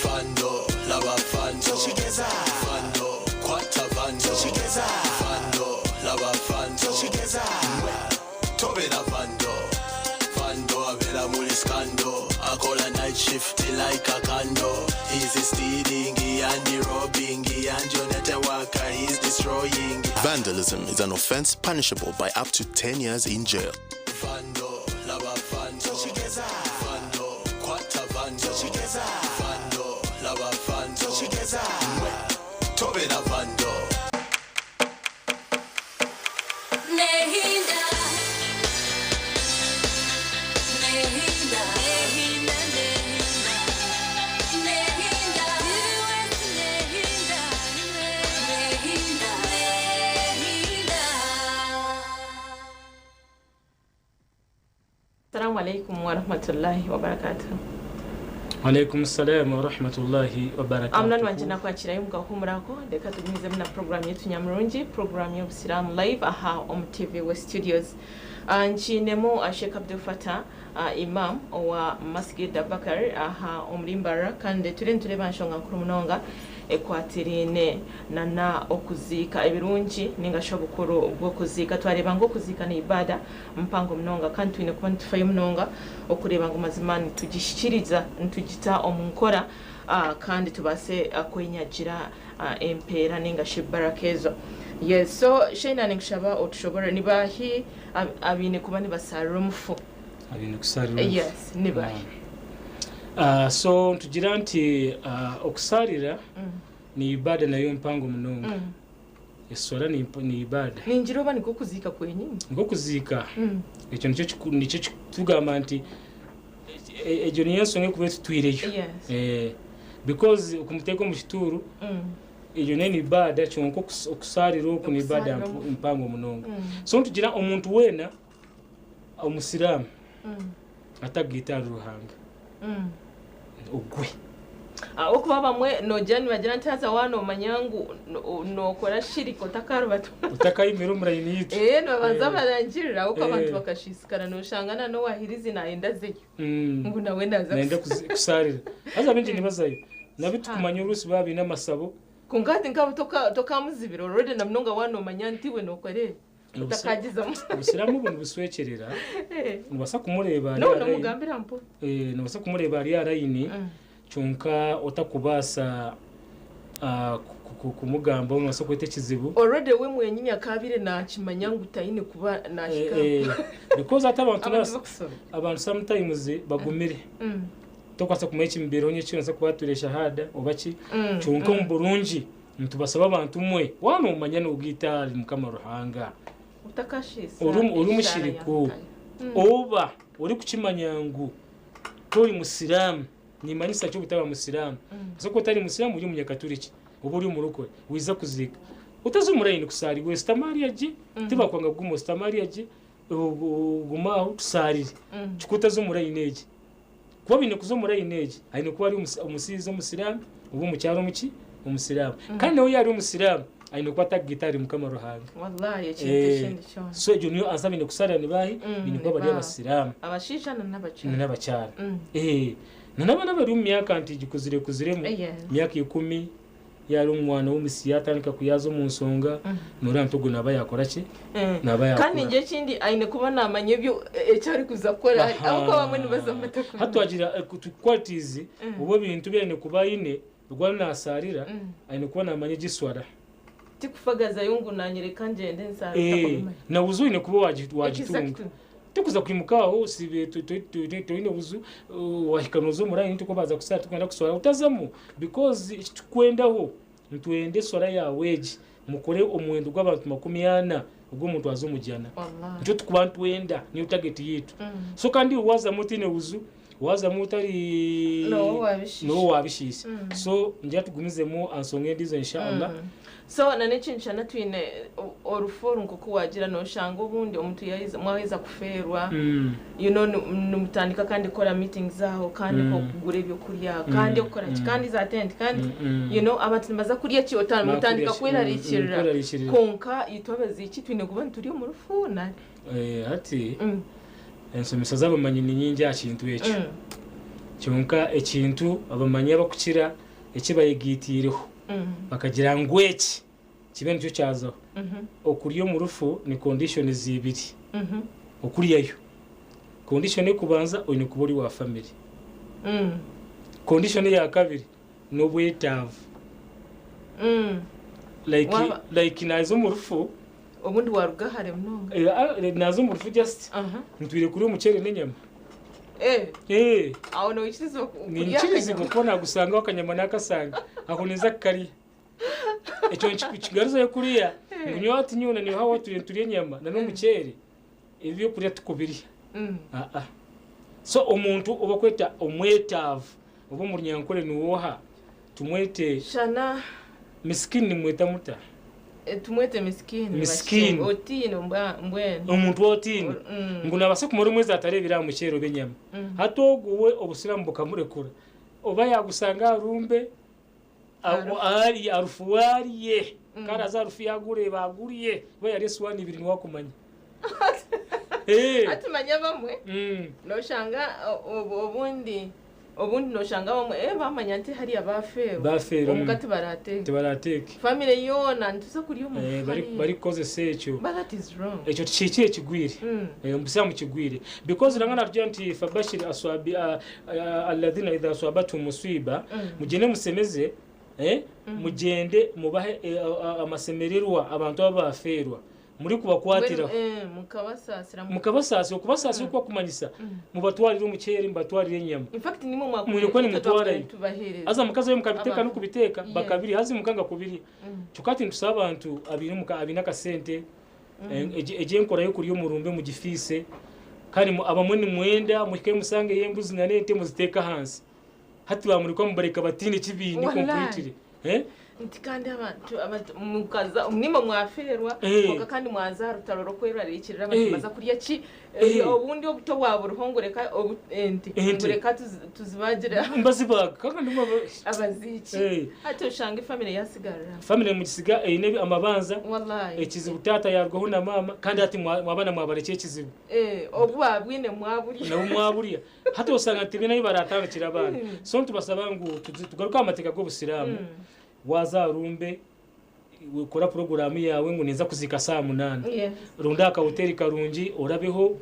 Vando, laba vando. Vando, kwata vando. Vando, laba vando. Tobera vando. Vando abera muri scandal. Akola night shift like a candle. He's stealing and robbing and your network he's destroying. Vandalism is an offense punishable by up to 10 years in jail. Vando, laba vando. Vando, kwata vando. Vando, laba vando. Tobera vando. Nehinda, nehinda, nehinda, nehinda, nehinda, nehinda, nehinda. Assalamu alaikum warahmatullahi wabarakatuh. Alaikum salam wa rahmatullahi wa Munywani wangye barakatuhu. nakwakirayo omu kahuumuro ako reka tugumizemu na program yaitu nyamurungi program y'obusiraamu live aha omu TV West Studios. Nkiinemu Sheikh Abdul Fatah Imam owa Masjid Abubakar aha omuri Mbarara kandi turiyo nitureeba nshonga nkuru munonga ekwatiraine nana okuziika ebirungi ninga shi obukuru bw'okuziika. Twareeba ngu okuziika ni ibaada mpango munonga kandi twine kuba nitufayo munonga okureeba ngu mazima nitugishikiriza nitugita omu nkora kandi tubaase kwenyagira empeera ninga shi baraka ezo. Yes, so Sheina ninkushaba otushobore nibahi abaine kuba nibasaarira omufu? Abaine kusaarira omufu. Yes, nibahi? So nitugira nti okusaarira ni ibaada nayo mpango munonga. Eswala ni ibaada. Ningira oba nikwo kuziika kwenyini. Nikwo kuziika. Ekyo nikyo tugamba nti egyo niyo ensonga erikuba etutwireyo. Because okumuteeka omu kituuru egyo nayo ni ibaada kyonka okusaarira oku ni ibaada Okusaarira omufu. mpango munonga. So nitugira omuntu weena omusiraamu atagaita ahari Ruhanga ogwe. Ahabw'okuba bamwe noogira nibagira nti haza waaba noomanya ngu nookora shirika otakaarubata. Otakayimira omu layini yaitu. Nibabanza barangirira ahabw'okuba abantu bakashiisikara nooshanga na n'owaahirizi naayenda azeyo. Ngu nawe naaza Nayenda kusaarira. Haza baingi nibazayo. Nabi Ha. tukumanya oruusi baaba baine amasabo. Kwonka hati nkaabo tokamuzibira already na munonga waaba noomanya nti iwe nookora ebi. Otakagizamu. Obusiraamu obu nibuswekyerera. Nobaasa kumureeba ari No, aha layini. nomugambira mpo. Nobaasa kumureeba ari aha layini kyonka otakubaasa Kumugambaho nobaasa kweta ekizibu. Already we mwenyini akaabaire naakimanya ngu taine kuba naahika Eh, eh, because hati abantu Abantu nas- bakusoma. Abantu sometimes bagumire. Tokubaasa kumanya ekimubaireho nyekiro nobaasa kuba watura eshahada oba ki. Kyonka omu burungi nitubasaba abantu mwe waaba nomanya nogaita ahari Mukama Ruhanga. Otakashiisa Ori ori eshaara omushiriku ya oba orikukimanya ngu tori musiraamu, nimanyisa ki obutaba musiraamu? Nobaasa kuba otari musiraamu ori omunyakaturiki oba ori omurokore waiza kuziika otaza omu layini kusaaribwa ositame hariya gye, tibakwanga kuguma ositame hariya gye ogume aho tusaarire. Kikuru otaza omu layini egi. Kuba baine kuza omu layini egi aine kuba ari omushaija omusiraamu oba omukyara omuki? Omusiraamu. Kandi nawe yaaba ari omusiraamu aine kuba atakugaita ahari Mukama Ruhanga. Wallahi ekintu Eh, ekindi kyona. So egyo niyo answer baine kusarira ni baahi? Baine kuba bari ni ba- abasiraamu. Abashaija na n'abakyara. Na n'abakyara. Eh, na n'abaana abari omu myaka nti gikuzire kuziremu, Yes. myaka ikumi, yaari omwana w'omusi yaatandika kuyaaza omu nsonga, noreeba nti ogwo naaba yaakora ki? Naaba yaakura. Kandi ningira ekindi aine kuba naamanya ebyo eki arikuza kukora Aha. ahabw'okuba abamwe nibaza batakumanya. Hati twagira qualities oba ebintu ebi aine kuba aine, ogu ariyo naasaarira, aine kuba naamanya egi swara. Tikufagazayo ngu naanye reka ngyende nsaare Eh, otakumanya. na wuzu oine kuba waagitunga. Exactly. Tikuza kwimuka aho osiibe toine buzu wahika noza omu line tikubaasa kusaara tikwenda kuswara otazamu because eki tukwendaho nitwenda eswara yaawe egi mukore omuhendo gw'abantu 40 ogwo omuntu aze omu jana. Wallahi. Nikyo tukuba nitwenda niyo target yaitu. So kandi iwe waazamu otaine wuzu waazamu otari Nooba waabishiisha. nooba waabishiisha. So ningira tugumizemu aha nsonga endiijo inshallah. So na n'ekindi kyana twine orufu oru nk'oku waagira nooshanga obundi omuntu yaheza mwaheza kufeerwa you know nimutandika kandi kukora meetings aho kandi okugura ebyokurya kandi okukora ki kandi za tent kandi you know abantu nibaza kurya ki Bakurya mutandika ki? kwerarikirira Kwerarikirira. kwonka itwe abaziiki twine kuba nituri omu rufu nari Eh, hati ensomesa z'abamanyi ni nyingi aha kintu ekyo. Kyonka ekintu abamanyi abakukira eki bayegaitiireho bakagira ngu eki kibe nikyo kyazaho. Okurya omu rufu ni conditions ibiri. Okuryayo. Condition ey'okubanza oine kuba ori wa family. Condition eya kabiri n'obwetaavu. Like like naaza omu rufu Obundi waaruga hare munonga. Eh, ah, naaza omu rufu just ntwire kurya omuceere n'enyama. Eh. Eh. Aho noikiriza kurya Ninkirizibwa akanyama? kuba nagusangaho akanyama n'akasanga. Aho ninza kukarya. Ekyo nikigaruzayo kuriya ngu nyowe hati nyowe na nyowe aho turiyo niturya enyama na n'omuceere ebi ebyokurya tikubirya. Aa. So omuntu ou bakweta omwetaavu oba omu runyankore niwe oha? Tumwete. Shana. Misikini nimweta muta? Tumwete misikini. Misikini. Otiine mbwenu. Omuntu otiine. Ngu nabaasa kumara omwezi atareebire aha muceere oba enyama. Hati ogwo we obusiraamu bukamurekura. Oba yaagusanga aha rumbe, arye, arufu we arye. Ku araaze aha rufu yaagureeba agurye. Oba yaarya esuwaani ibiri niwe akumanya. Hati manya abamwe noshanga obundi obundi noshanga abamwe eh bamanya nti hariya bafeerwa Bafeerwa, omuka tibarateeke Tibarateeke. family yoona nituza kurya omu Eh, hariya. barikukozesa ekyo. But that is wrong. Ekyo tikihikire kigwire. Eh, omu busiraamu kigwire. Because Ruhanga natugira nti fabashir aswabi alladhina idha aswabathum musiba mugyende musemeze eh, mugyende mubahe amasemererwa abantu abafeerwa. Murikubakwatiraho. Mbwenu, eh, mukabasaasira. Mukabasaasira, okubasaasira okuba kumanyisa mubatwarire omuceeri, mubatwarire enyama. In fact nimwe mwakubaire Mwine kuba itwe nimutwarayo. twakubaire tubaheereza. Haza mukazayo mukabiteeka Abantu. n'okubiteeka Yeah. bakabirya haza mukanga kubirya. Kyonka hati nitusaba abantu abaine omuka abaine akasente egi enkora y'okurya omurumbe mugifiise kandi abamwe nimwenda muhike musangeyo embuzi na n'ente muziteeke ahansi. Hati bamureka mubareka bataine eki baine Wallahi. completely. Eh? Nti kandi abantu abantu mukaza nimwe mwafeerwa Eh. kwonka kandi mwaza aha rutaro rw'okwerarikirira abantu Eh. baza kurya ki Eh. Eh, obundi obuto bwa buriho ngu reka obu ente Ente. ngu reka tuzibaagire Mbazibaaga kandi nimwe abaziiki Eh. hati oshanga efamire yasigarira Famire mugisiga eine amabanza Wallahi. ekizibu taata yarugaho na maama kandi hati mwaba mwabarekye ekizibu. Eh, obu baabwine mwaburya. Nabo mwaburya. Hati osanga tibaine ahu baratandikira abaana. So nitubasaba ngu tugaruke aha mateeka g'obusiraamu. Waaza aha rumbe, kora puroguraamu yaawe ngu ninza kuziika shaaha munaana. Yes. Ronda aha kahoteri karungi orabeho,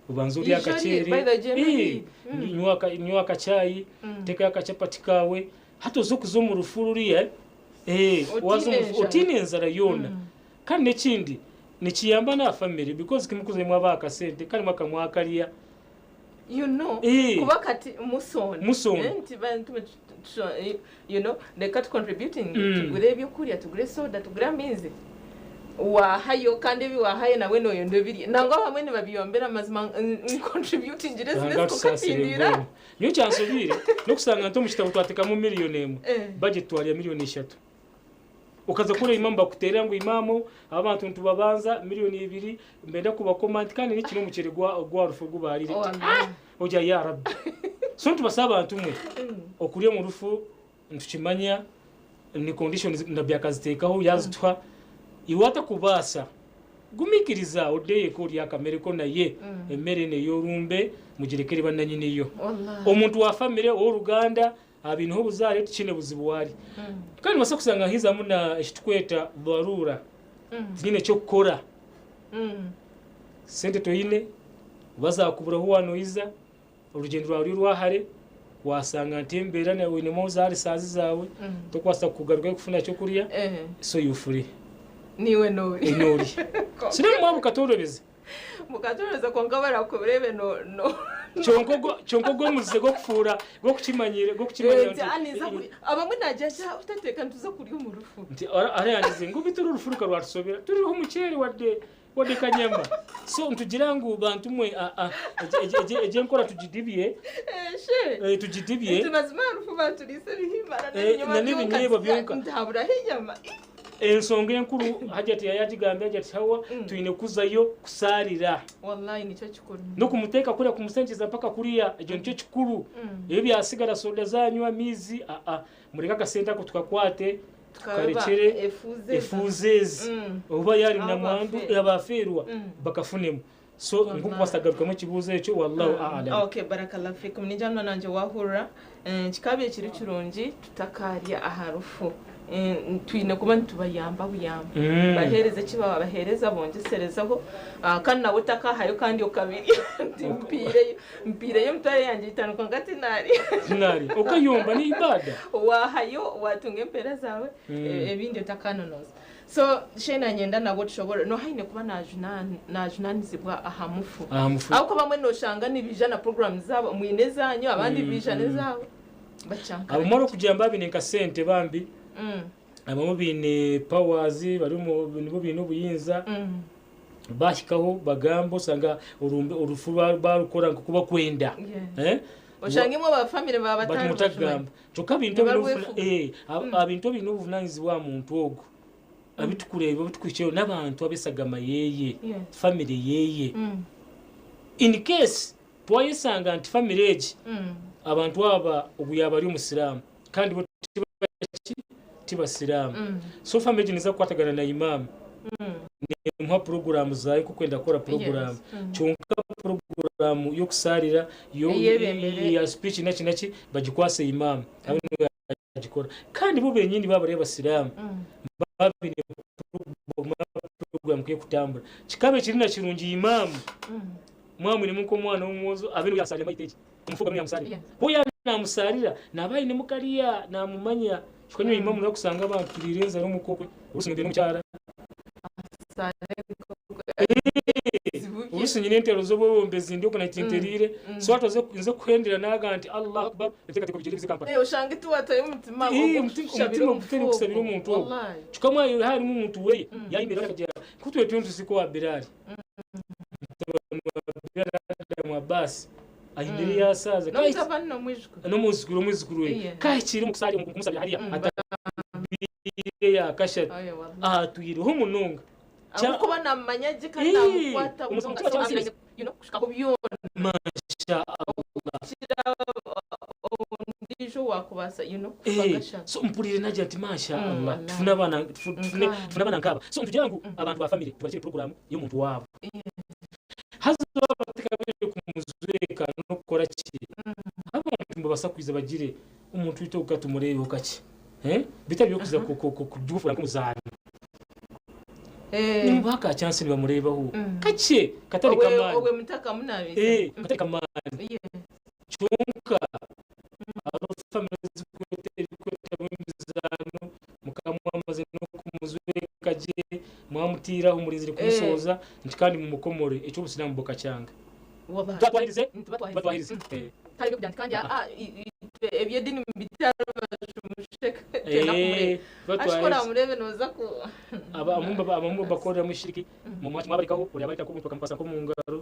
obanze orye Ijori, akaceere. by the way, Ii, nywa akacaayi, teekayo akachapati kaawe. Hati oze kuza omu rufu ruriya, Eh, waza Otiine omu rufu enjara. otiine enzara yoona. Kandi n'ekindi nikiyamba n'aha family because kimukuzayo mwabaha akasente kandi mwaka mwakarya. You know, Eh. kuba kati musonda. Musonda. Eh, nti bantu you know, reka tu contributing tugure ebyokurya, tugure soda, tugure amaizi. Wahayo kandi ebi wahayo nawe noyenda obirye. Nangwa abamwe nibabiyombera amazima ncontributingire Ruhanga zine atusaasire zikukatindira. mbwenu. Nyowe kyansobiire n'okusanga nti omu kitabo twatekamu 1,000,000. Eh. Budget twarya 3,000,000. Okaza kukora imamu bakuteerera ngu imamu abantu nitubabanza 2,000,000 mbenda kubakoma nti kandi nikino omuceeri gwa gwa rufu ogu baarire. Oh, Ah! Ogira ya Rabbi. So nitubasaba abantu mwe okurya omu rufu nitukimanya ni conditions nabbi akaziteekaho yazituha iwe atakubaasa gumiikiriza oddeyo orye akamere ko naye emmere eno ey'orumbe mugirekere bannanyiniyo. Wallahi. Omuntu wa famire ow'oruganda abiineho obuzaare tikiine buzibu waari. Kandi nobaasa kusanga hiizamu na ekitukweta dharura tinyine eky'okukora. Sente toine, oba zaakuburaho waanoiza, orugyendo rwawe ruri orwahare, wasanga nti embeera nawe oinemu zaari zaawe, tokubaasa kugarukayo kufuna kyokurya, Eh. so you free. Niiwe noori. Noori. Siriimu mwaba mukatworobeza. Mukatworobeza kwonka barakureebe no no. Kyonka ogwo kyonka ogwo omuze gw'okufuura gw'okukimanyira gw'okukimanya Eh, nti aniza kurya. Abamwe nagira ati "Ah, utateeka nituza kurya omu rufu. Nti arayangize ngu bitu orufu rukarwatusobera turiho omuceeri wadde wadde kanyama. So nitugira ngu bantu mwe a a egyo enkora tugidibye. Eh, she. Eh, tugidibye. Nti mazima aha rufu baturiise ebihimba na Eh, n'ebinyobwa na n'ebinyeebwa byonka. Nti haburaho enyama. Ensonga enkuru Hajati yayagigambye Hajati Hawa twine kuzayo kusaarira. Wallahi nikyo kikuru. N'okumuteeka kuriya kumusenkyeza mpaka kuriya ekyo nikyo kikuru. Ebyo byasigara soda zanywa amaizi aa mureke akasente ako tukakwate Tukareba tukarekyere efuuzi ezi. efuuzi ezi oba yari namwandu Abafeerwa. abafeerwa bakafunemu. So Wallahi. nk'okubaasa kugarukamu ekibuuzo ekyo wallahu a'lam. Okay, barakallahu fikum. Ningira muno nangye wahurira. Eh, kikaaba ekiri kirungi tutakarya aha rufu. Eh, twine kuba nitubayamba buyamba. Baheereze eki babaheereza bongyeserezeho. Ah, kandi nawe otakahayo kandi okabirya. Nti mpiireyo, mpiireyo emitwaro yangye etaano kwonka tinarya. Tinarya. Okayomba ni ibada. Wahayo watunga empeera zaawe ebindi otakanonoza. So she nanyenda nabwo tushobora no haine kuba najunanizibwa aha mufu. Aha mufu. Ahabw'okuba bamwe noshanga nibija na program zaabo mwine ezanyu abandi bija n'ezaabo. Bacankara. Abamwe orikugira ngu baine nka sente bambi abamwe baine powers bari omu nibo baine obuyinza bahikaho bagamba osanga orumbe orufu barukora nk'oku bakwenda. Yes. Eh? Oshange imwe aba family baba Bati batari mutagamba. Kyonka ebintu ebine Nibarwefuga. ebintu ebine obuvunanizibwa aha muntu ogu abitukureeba abitukuhikyeho n'abantu ab'esagama yeeye, Yes. family yeeye. In case twayesanga nti family egi abantu aba ogu yaaba ari omusiraamu kandi bo tibaki tibasiraamu. So family egi neeza kukwatagana na imam. Nemuha puroguraamu zaayo nk'okwenda kukora puroguraamu. Kyonka puroguraamu y'okusaarira yo Eyebembere. ya speech naki naki bagikwase imam. Abe niwe yagikora. Kandi bo benyini baaba bari abasiraamu baba baine puroguraamu nk'ekutambura. Kikaba ekiri na kirungi imam mwamwinemu nk'omwana w'omwojo abe niwe yasaarira maiti egi. Omufu abe niwe yamusaarira. Yes. Bo yaaba namusaarira naaba ainemu kariya namumanya. Kyonka nyowe imam nakusanga abantu turiire enzara omu ka okwe, orusi n'omukyara. Orusi nyine entero z'obwebembezi ndi oku nakinteriire. So hati oze kuhendera naaga nti Allah Akbar ebiteekateeko bigyende bize Kampala. Eh, oshange tiwatayo omutima Ii, ogw'okushabira omutima omufu gutari kusabira ogwo. omuntu ogwo. Wallahi. Kyonka mwayo harimu omuntu weye yayemerera akagira ku twetwe ntusiko wa Bilal. Mutabani wa Bilal Adamu Abbas ayimbere yasaaza. N'omutabani n'omwijukuru. N'omwizukuru omwizukuru we. Yeah. Kahikire omu kusaarira omu kumusabira hariya atabire yakashatu. Oye, wallahi. Ahatwireho munonga. Ahabw'okuba namumanya gye kandi Ii, namukwata omutima munonga. So, kya amanya, you know, kushika ku byona. Masha Allah. Ondiijo wakubaasa, you know, kufa Eh, gashatu. so mpurire nagira nti masha Allah wallahi. tufune abaana tufune Nka. tufune abaana nk'aba. So nitugira ngu abantu ba family tubakire program y'omuntu waabo. Haza batakabire kumuzweka n'okukora ki? Abantu nibabasa kwiza bagire omuntu waitu ogu katumureebeho kakye. Eh? Bitari by'okuza kubyufura nk'omuzaano. Eh. Nimubaha ka chance nibamureebaho. Kakye katari kamaani. Obwe mutakamunaabisa. Eh, katari kamaani. Yeah. Kyonka hariho family ezikweta emizaano mukama mwamuzweka gye, mwamutiiraho murinzire kumusohoza, nti kandi mumukomore, ekyo obusiraamu bukakyanga. Wabaha. Tuba twaherize? Tuba Tuba twaherize. twaherize. Eh. Kare byo kugira nti kandi ah, eby'edini bitarabasha umusheka twenda kumureba. Eh, tuba Ashikora twaherize. amurebe noza ku Abamwe bakoreramu ishiriki, mwabarikaho, ori abarikako omuntu bakamukwasa nk'omu ngaro.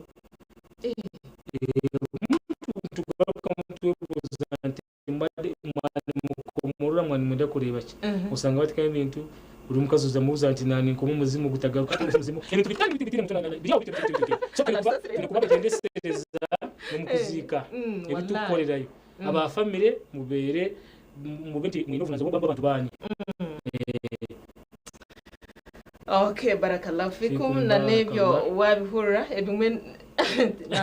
Tugaruka twebuuza nti mbadde mwani mukomorora mwani mwenda kureeba ki? Osanga batekayo ebintu, buri mukazi oza mubuuza nti nani nkoma omuzimu gutagaruka, ati omuzimu, ebintu bitari biti bitire mutwe biri aho biti biti biti. So twine kuba abagendesereza omu kuziika ebi tukukorerayo. Aba famire mubeere mube nti mwine obuvunanizibwa bw'abantu banyu. Okay, barakallahu fikum Fikum na n'ebyo barakallah. wabihurira ebimwe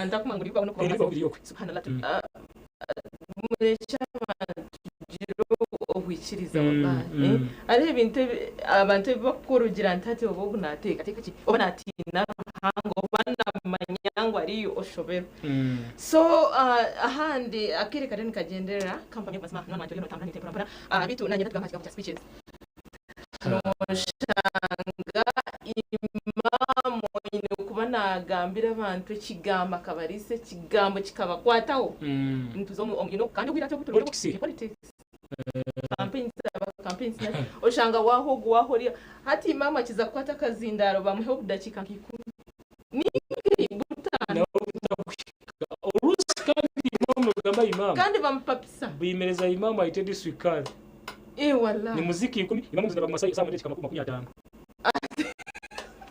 ntakumanya ngu bibaho Ebyo bibaho biri okwe. Subhanallah. Murekye abantu tugire obwikiriza wallahi. Hariho ebintu abantu ebi bakukora ogira nti hati oba ogu naateekateeka ki oba naatiina Ruhanga oba namanya ngu ariyo oshoberwe. So ahandi akaire kariyo nikagyenderera kampani y'amazima n'omwana wangye oriyo nootambura naitwe mpora mpora. Beitu naanye ndatugamba aha kigambo kya speeches. Noshanga imaamu oine kuba naagambira abantu ekigambo akabariisa ekigambo kikabakwataho. Nituza omu, you know, kandi obwire hati obu turimu Politics. Politics. Campaigns aba campaigns naki. Oshanga waaha ogu waaha oriya. Hati imaamu akiza kukwata akazindaaro bamuhe obudakiika nka ikumi. Ninka butaano. Nawe butakuhika. Oruusi kandi imaamu nogamba imaamu. Kandi bamupapisa. Bimereza imaamu ayite district card. Eh wallah. Ni muziki ikumi, imaamu muzina baguma saa mwenda ekika 50.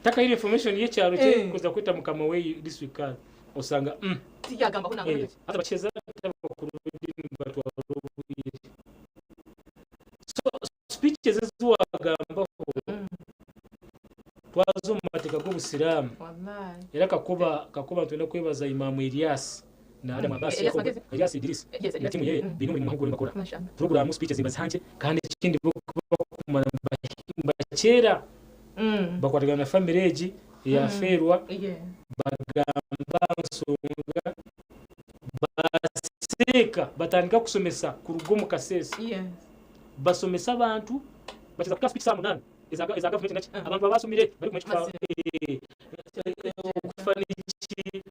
Takaire information y'ekyaro kye kuza kweta mukama we district card. Osanga Tiyagambaho nangwa Eh, nakye. hati abakyeeza abakuru b'eddiini batwara obwire. So speeches ezi wagambaho twaza omu mateeka g'obusiraamu. Wallahi. Era kakuba nitwenda kwebaza Imaamu Elias na Adam Abbas, Elias Yakobo, Magezi. Elias Idris, Yes, na Elias. timu ye biine omurimo muhango ogu barikukora. Mashallah. Puroguraamu speeches nibaziha nkye kandi ekindi bo bakumara nibakyera bakwatagana na famire egi eyafeerwa bagamba nsonga baseeka batandika kusomesa kuruga omu kaseesa. Basomesa abantu bakiza kuta speech saa 8 eza gavumenti naki abantu babasomire barikumanya okufa niki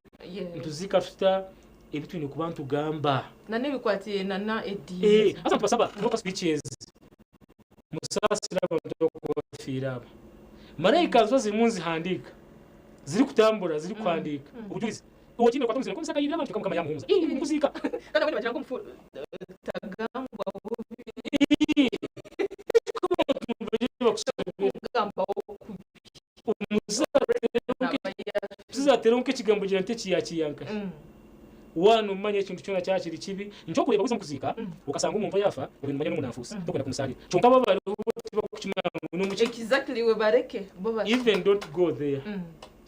nituziika tuta ebi twine kuba nitugamba. Na n'ebikwatiraine na na ediini. Haza nitubasaba muta speeches musaasire abantu abarikubafiira aba. Maraika nizo zirimu nizihandiika zirikutambura zirikuhandiika obujurizi. Owakiine kwata omuzire nkomusa akayirira abantu Mukama yamuhumuza. Ii mukuziika. Kandi abandi bagira ngu omufu tagambwa bubi. Kugambaho kubi. Omuzatereho nk'ekigambo gira nti ekiyakiyanka. Waana omumanya ekintu kyona kyakiri kibi, nkyokureeba waza omukuziika okasanga omuntu ayafa obe nomanya n'omunanfuusi tokwenda kumusaarira. Kyonka bo abariho bo tibakukimanya ngu n'omuki. Exactly we bareke bo basi. Even don't go there.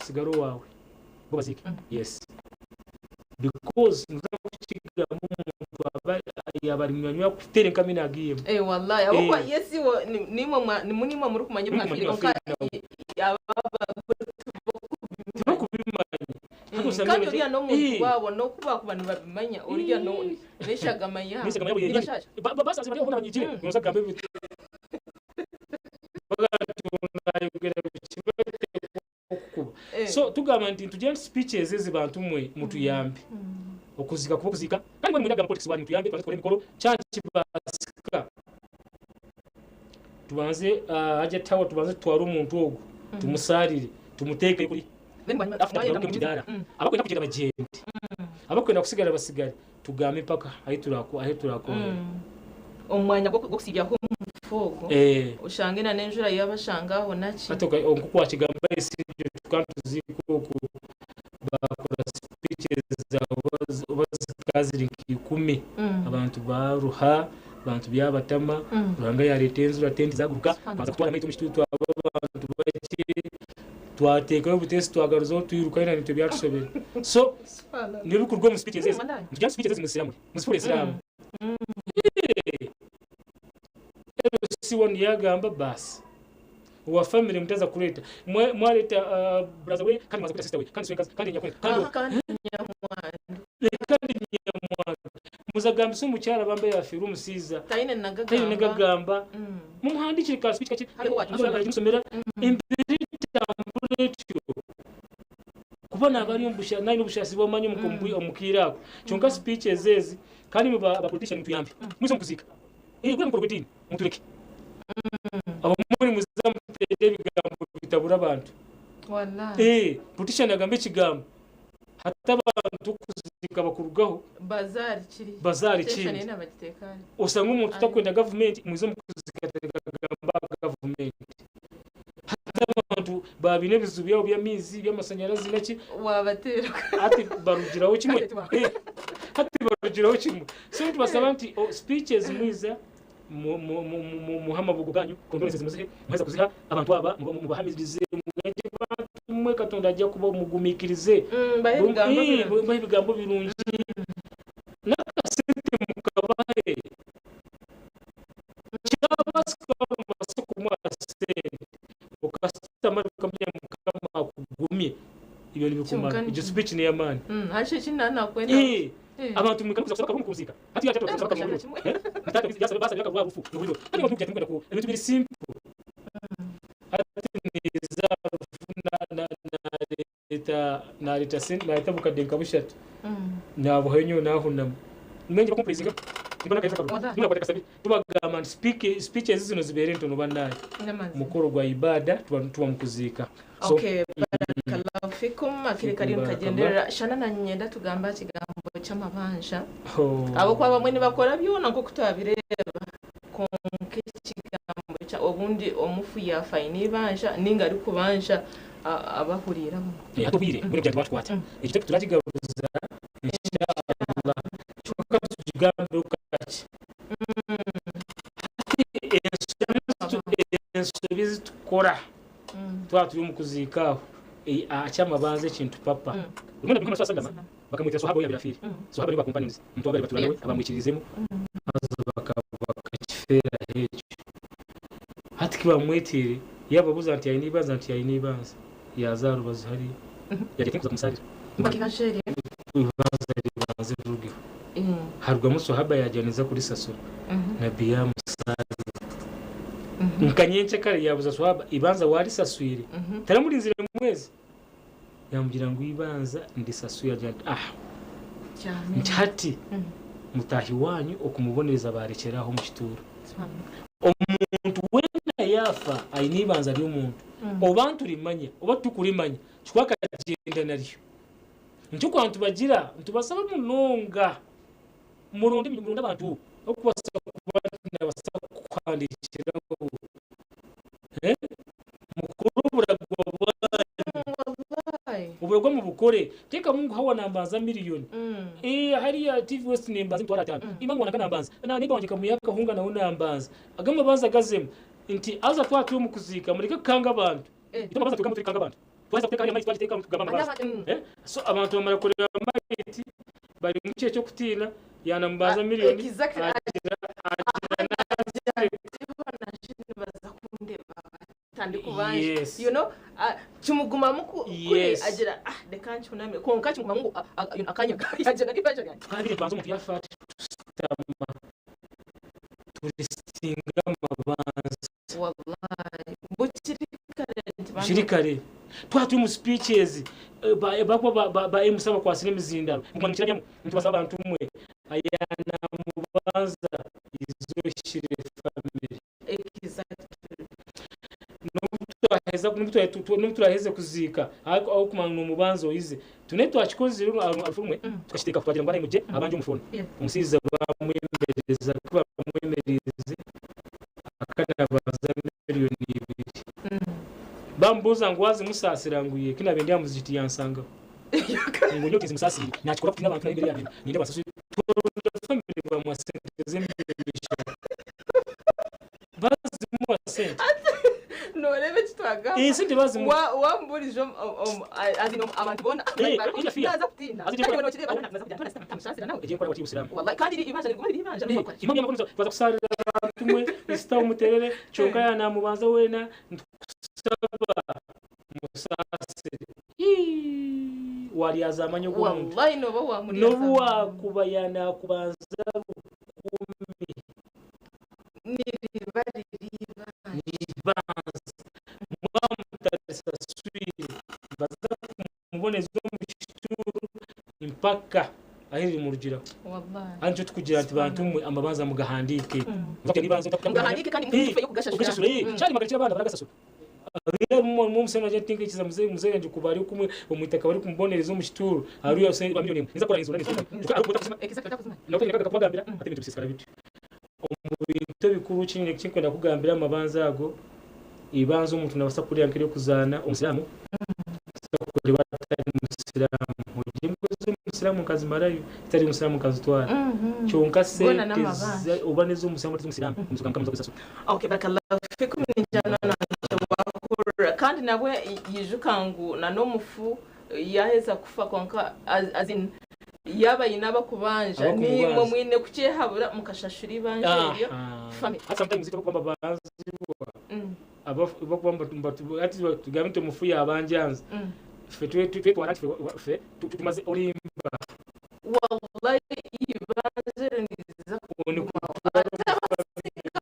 Sigara owaawe. Bo baziike. Yes. Because noza kukigamba omuntu aba yaba ari munywani waawe akuteere nk'amaino agiyemu. Wallahi ahabw'okuba yes iwe nimwe nimwe murikumanya ebi Nimwe mwafiire mumanya kwonka ebi aba Tibakubimanya. Hati osanga Kandi bati, oriya n'omuntu waabo n'oku baakuba nibabimanya oriya n'eshagama yaabo. N'eshagama yaabo yenyini. Nibashaasha. Basaasire bari aho boona banyigire. Noza kugamba ebi bagamba nti nayogera biki bateekwa okukuba. So tugamba nti nitugira nti speeches ezi bantu mwe mutuyambe. Okuziika kuba okuziika. Kandi mbwenu mwine agamba politics wanyu mutuyambe tubanze tukore emikoro kyakibaasika. Tubanze Hajjat Hawa tubanze tutware omuntu ogu tumusaarire tumuteeke kuri Then bwanyima after mwayenda tugaruke omu mugumize. kidaara. Abakwenda kugyenda bagyende. Abakwenda kusigara basigare. Tugambe mpaka ahi turakoorera. Omu mwanya gw'okusiibyaho omufu ogwo, oshange na n'enjura yaabashanga aho naki. Hati nk'oku waakigamba esiryo tukaba nituziika okwo baakora speeches zaabo oba zikaba ziri nka ikumi. Abantu baaruha, abantu byabatama, Ruhanga yaareeta enjura tenti zaaguruka, twaza kutwara amaitu omu kituuro twaba abantu bakye, twateekayo obuteesi twagaruzaho twirukayo na naitwe byatushobera. So nibyo birikuruga omu speeches ezi. Nitugira ngu speeches ezi muziramure, muzifuure eziramu. LC1 yagamba basi. Owa family mutaza kureeta. Mwareeta brother we kandi mwaza kweta sister we kandi swenkazi kandi nyakwe kandi Aha, kandi nyamwandu. Kandi nyamwandu. Muza gambisa omukyara bambe yafiirwa omusiiza. Taine Taine nagagamba. Mumuhandikire ka speech kakye. Hariho wakimusomera. Akimusomera. Embeera etambura etyo. Kuba naaba ari omu busha naine obushasi bw'amaani omu omu kaire ako. Kyonka speeches ezi kandi imwe ba ba politician mutuyambe. Mwize omu kuziika. Eh guriya mukoro gw'ediini mutureke. Abamwe nimuza muteera ebigambo bitabura abantu. Wallahi. Eh politician agamba ekigambo hati abantu okuziika bakurugaho Bazaara kiri. bazaara Tension ekindi. yena bagiteeka. Osanga omuntu takwenda gavumenti mwize omu kuziika agamba gavumenti. Hati abantu babiine ebizibu byabo by'amaizi by'amashanyarazi naki Wabateera. hati barugiraho kimwe. Hati tiwa- Eh, hati barugiraho kimwe. So nitubasaba nti oh, speeches mwiza muhe amabugo ganyu condolences muzihe muheza kuziha abantu aba mubahamirize mugende bantu mwe Katonda ajja kuba mugumikirize. Bahe ebigambo Eh, birungi. bahe ebigambo birungi n'akasente mukabahe kyabasika bamase kumuha sente okasitama ukamenya Mukama akugumye ibyo nibikumara Kyonka egyo speech ni y'amaani. Hasho eki nanakwenda. Eh, Eh. abantu mwikakuza kusaba kabungu kuzika hati yacha kusaba Bakashaka kabungu kimwe. eh nataka byasa basa byaka rufu nuhiro kandi abantu kujya ku ebintu biri simple hati niza rufu na na na leta na leta sin na leta bukadde nka bushatu nabuhenyo nahunama mengi bakumprizinga mbona kaita kabungu Wallahi. nuna kwataka sabi tubagamba nti speak speeches zino zibeere ntono bannaye N'amazima. mukoro gwa ibada tuba tuba mu kuziika so Okay, barakallahu fikum akiri kari Fikum nkagenderera shana na nyenda tugamba kigambo ky'amabanja oh, abo bamwe nibakora byona nk'oku twabireeba konka ekigambo kya obundi omufu yafa aine ibanja ninga arikubanja abahuriiramu Eh, hati obwire bwine bwali bwatukwata ekitebe turakigaruza inshallah kyonka tukigambeho kaki hati ensobi zitukora twaba turi omu kuziika aho eh, akyamabanza ekintu papa Rimwe na Muhammad sallallahu alaihi wasallam bakamwita sahaba oyo afiire sahaba nibo companions omuntu wabari batura nawe abamwikirizemu haza bakakifeera ekyo hati kibamwetiire yababuza nti aine ibanza nti aine ibanza yaza rubazu hariya yajya kuza kumusarira bakibasheeri ibanza ribanze rirugeho harugamu sahaba yajaniza kurisasura nabbi yamusarira nka nyenkya kare yabuza sahaba ibanza warisaswire taramurinzire mwezi yamugira ngu ibanza ndisasuye agira ati ah cyane nti hati mutahi wanyu okumubonereza barekeraho mu kituuro omuntu weena yafa aine ibanza ry'omuntu oba nturimanya oba tukurimanya kikwakagenda naryo nikyo kwa ntubagira ntubasaba munonga muronde muronde abantu okubasa kuba nabasa kuhandikiraho eh mukuru oburagwa bwanyu oburagwa mubukore teka mungu hawa nambanza miliyoni Eh, hariya TV West nembanza emitwaro atano imangu wanaka nambanza na neighbor wanje kamuyaka hunga nawe nambanza agamabanza gazemu nti aza twaturi omu kuziika mureke kukanga abantu Eh. itwe amabanza tugamba turi kukanga abantu twaza kuteka hariya maiti twagiteeka tugamba amabanza Eh, so abantu bamara kureba maiti bari mu kihe ky'okutiina yanamubanza miliyoni Exactly. agira baza kundeba batandika ubanje Yes. you know kimugumamu kuri Yes. agira ah reka ncyuname konka kimugumamu ngo you know, akanya yagira n'ibanza ryanjye twabire banza omuntu yafa tusitama turisinga amabanza wallahi bukiri kare nti bantu- kiri kare twaba turi mu speeches eh, bakuba ba MC abakwasire emizindaro mumanukirabyamu ntibasaba abantu mwe ayana mubanza izoshire family Exactly. n'obu n'obu kuziika aho aho kumanya omubanza oyize tune twakikozire alufumwe tukakiteeka twagira ngu muje abanje omufoni Yeah. omusiiza bamwemereza kuba bamwemereze akanabanza miliyoni ibiri bambuuza ngu wazimusaasira ngu ye kinabe ndi amuzikiti yansangaho ngu nyo tizimusaasire nakikora kutina abantu imbere yange ninde basasule twaronda family bamuwa sente z'emiliyoni eshatu bazimuwa sente norebe kitwagamba Eh, sente bazimuwa wamburije abantu bona Eh, ila fiya. naza kutinda Azi kandi jekora- bano kireba naza kujya tona tamushasira nawe egiye nkora obusiraamu wallahi kandi iri ibanja riguma riri ibanja imam yamukomeza baza kusarira abantu mwe isita umuterere kyonka yanamubanza wena ntukusaba musasire Ii, Waryazaamanya ogwo muntu. Wallahi nooba wamuryaza. N'obu waakuba yaanaakubanza rukumi. Niriba riri eibanja. N'eibanja. Mwaba mutarisaswire, nibaza kumuboneza omu kituuro mpaka ahu ririmurugiraho. Wallahi. Hati nikyo turikugira nti bantu mwe amabanza mugahandiike. Mugahandiike kandi mufeyo kugashashura. Kugashashura, kyari magara abana baragasasura. Omusaija muzeeyi wangye kuba ari kumwe omu itaka barikumubonereza omu kituuro hariyo miliyoni emwe ninza kukora enzu kubagambira ati ebintu bisiisikara bityo. Omu bintu ebikuru eki ndikwenda kukugambira aha mabanza ago, eibanja omuntu naabaasa kurya nk'ery'okuzaana omusiraamu kureeba atari musiraamu. Ogira ez'omusiraamu nkazimarayo, ezitari musiraamu nkazitwara. Kyonka Goona sente n'amabanja. oba n'ez'omusiraamu oba tiz'omusiraamu, omuzigu Mukama naija kuzisasura. Okay, barakallahu fikum ningira nangye wahurira kandi nabwe yijuka ngu na n'omufu yaheza kufa kwonka as in yaaba aine abakubanja Abakumubanja. nimwe mwine kukyehabura mukashashura ibanja eryo family. Hati sometimes abakuba nibabanzibwa abakuba hati tugambe nti omufu yabanjanza ffe twetwara nti ffe tumaze olimba. Wallahi ibanja eryo niriza kuguma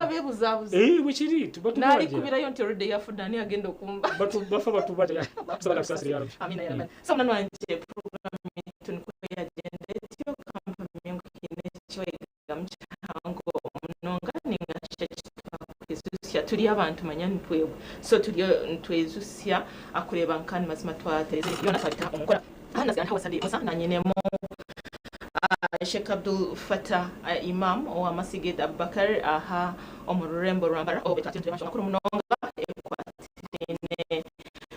bebuzabuza. Eh, bwekiri tuba tubanja. Narikubirayo nti already yafudde ani agenda okumba. Bafa batubanja. Tusaba kusaasira ya Rabbi. Amina ya Rabbi. So munani wangye program yaitu nikwo yagyenda etyo kampamye ngu haine eki wayegamu kihango munonga ninga shi eki twakwijutsya. Turi abantu manya nitwebwe so turiyo nitwejutsya kureeba nka ni mazima twatereeza ebintu byona twabita omu nkora. Aha nasigara ndi Hawa Sunday Musa nanyinemu Sheikh Abdul Fatah Imam owa Masigid Abubakar aha omu rurembo rwa Mbarara obwe twatyo nitureeba enshonga nkuru munonga ekwatiraine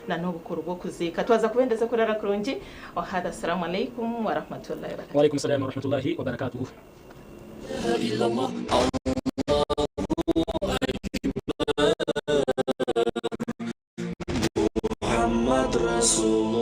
na n'obukuru bw'okuziika. Twaza kubendeza kurara kurungi. Wahadha Assalamu alaikum warahmatullahi wabarakatuh. Waalaikum salaam warahmatullahi wabarakatuh. Muhammad Rasul.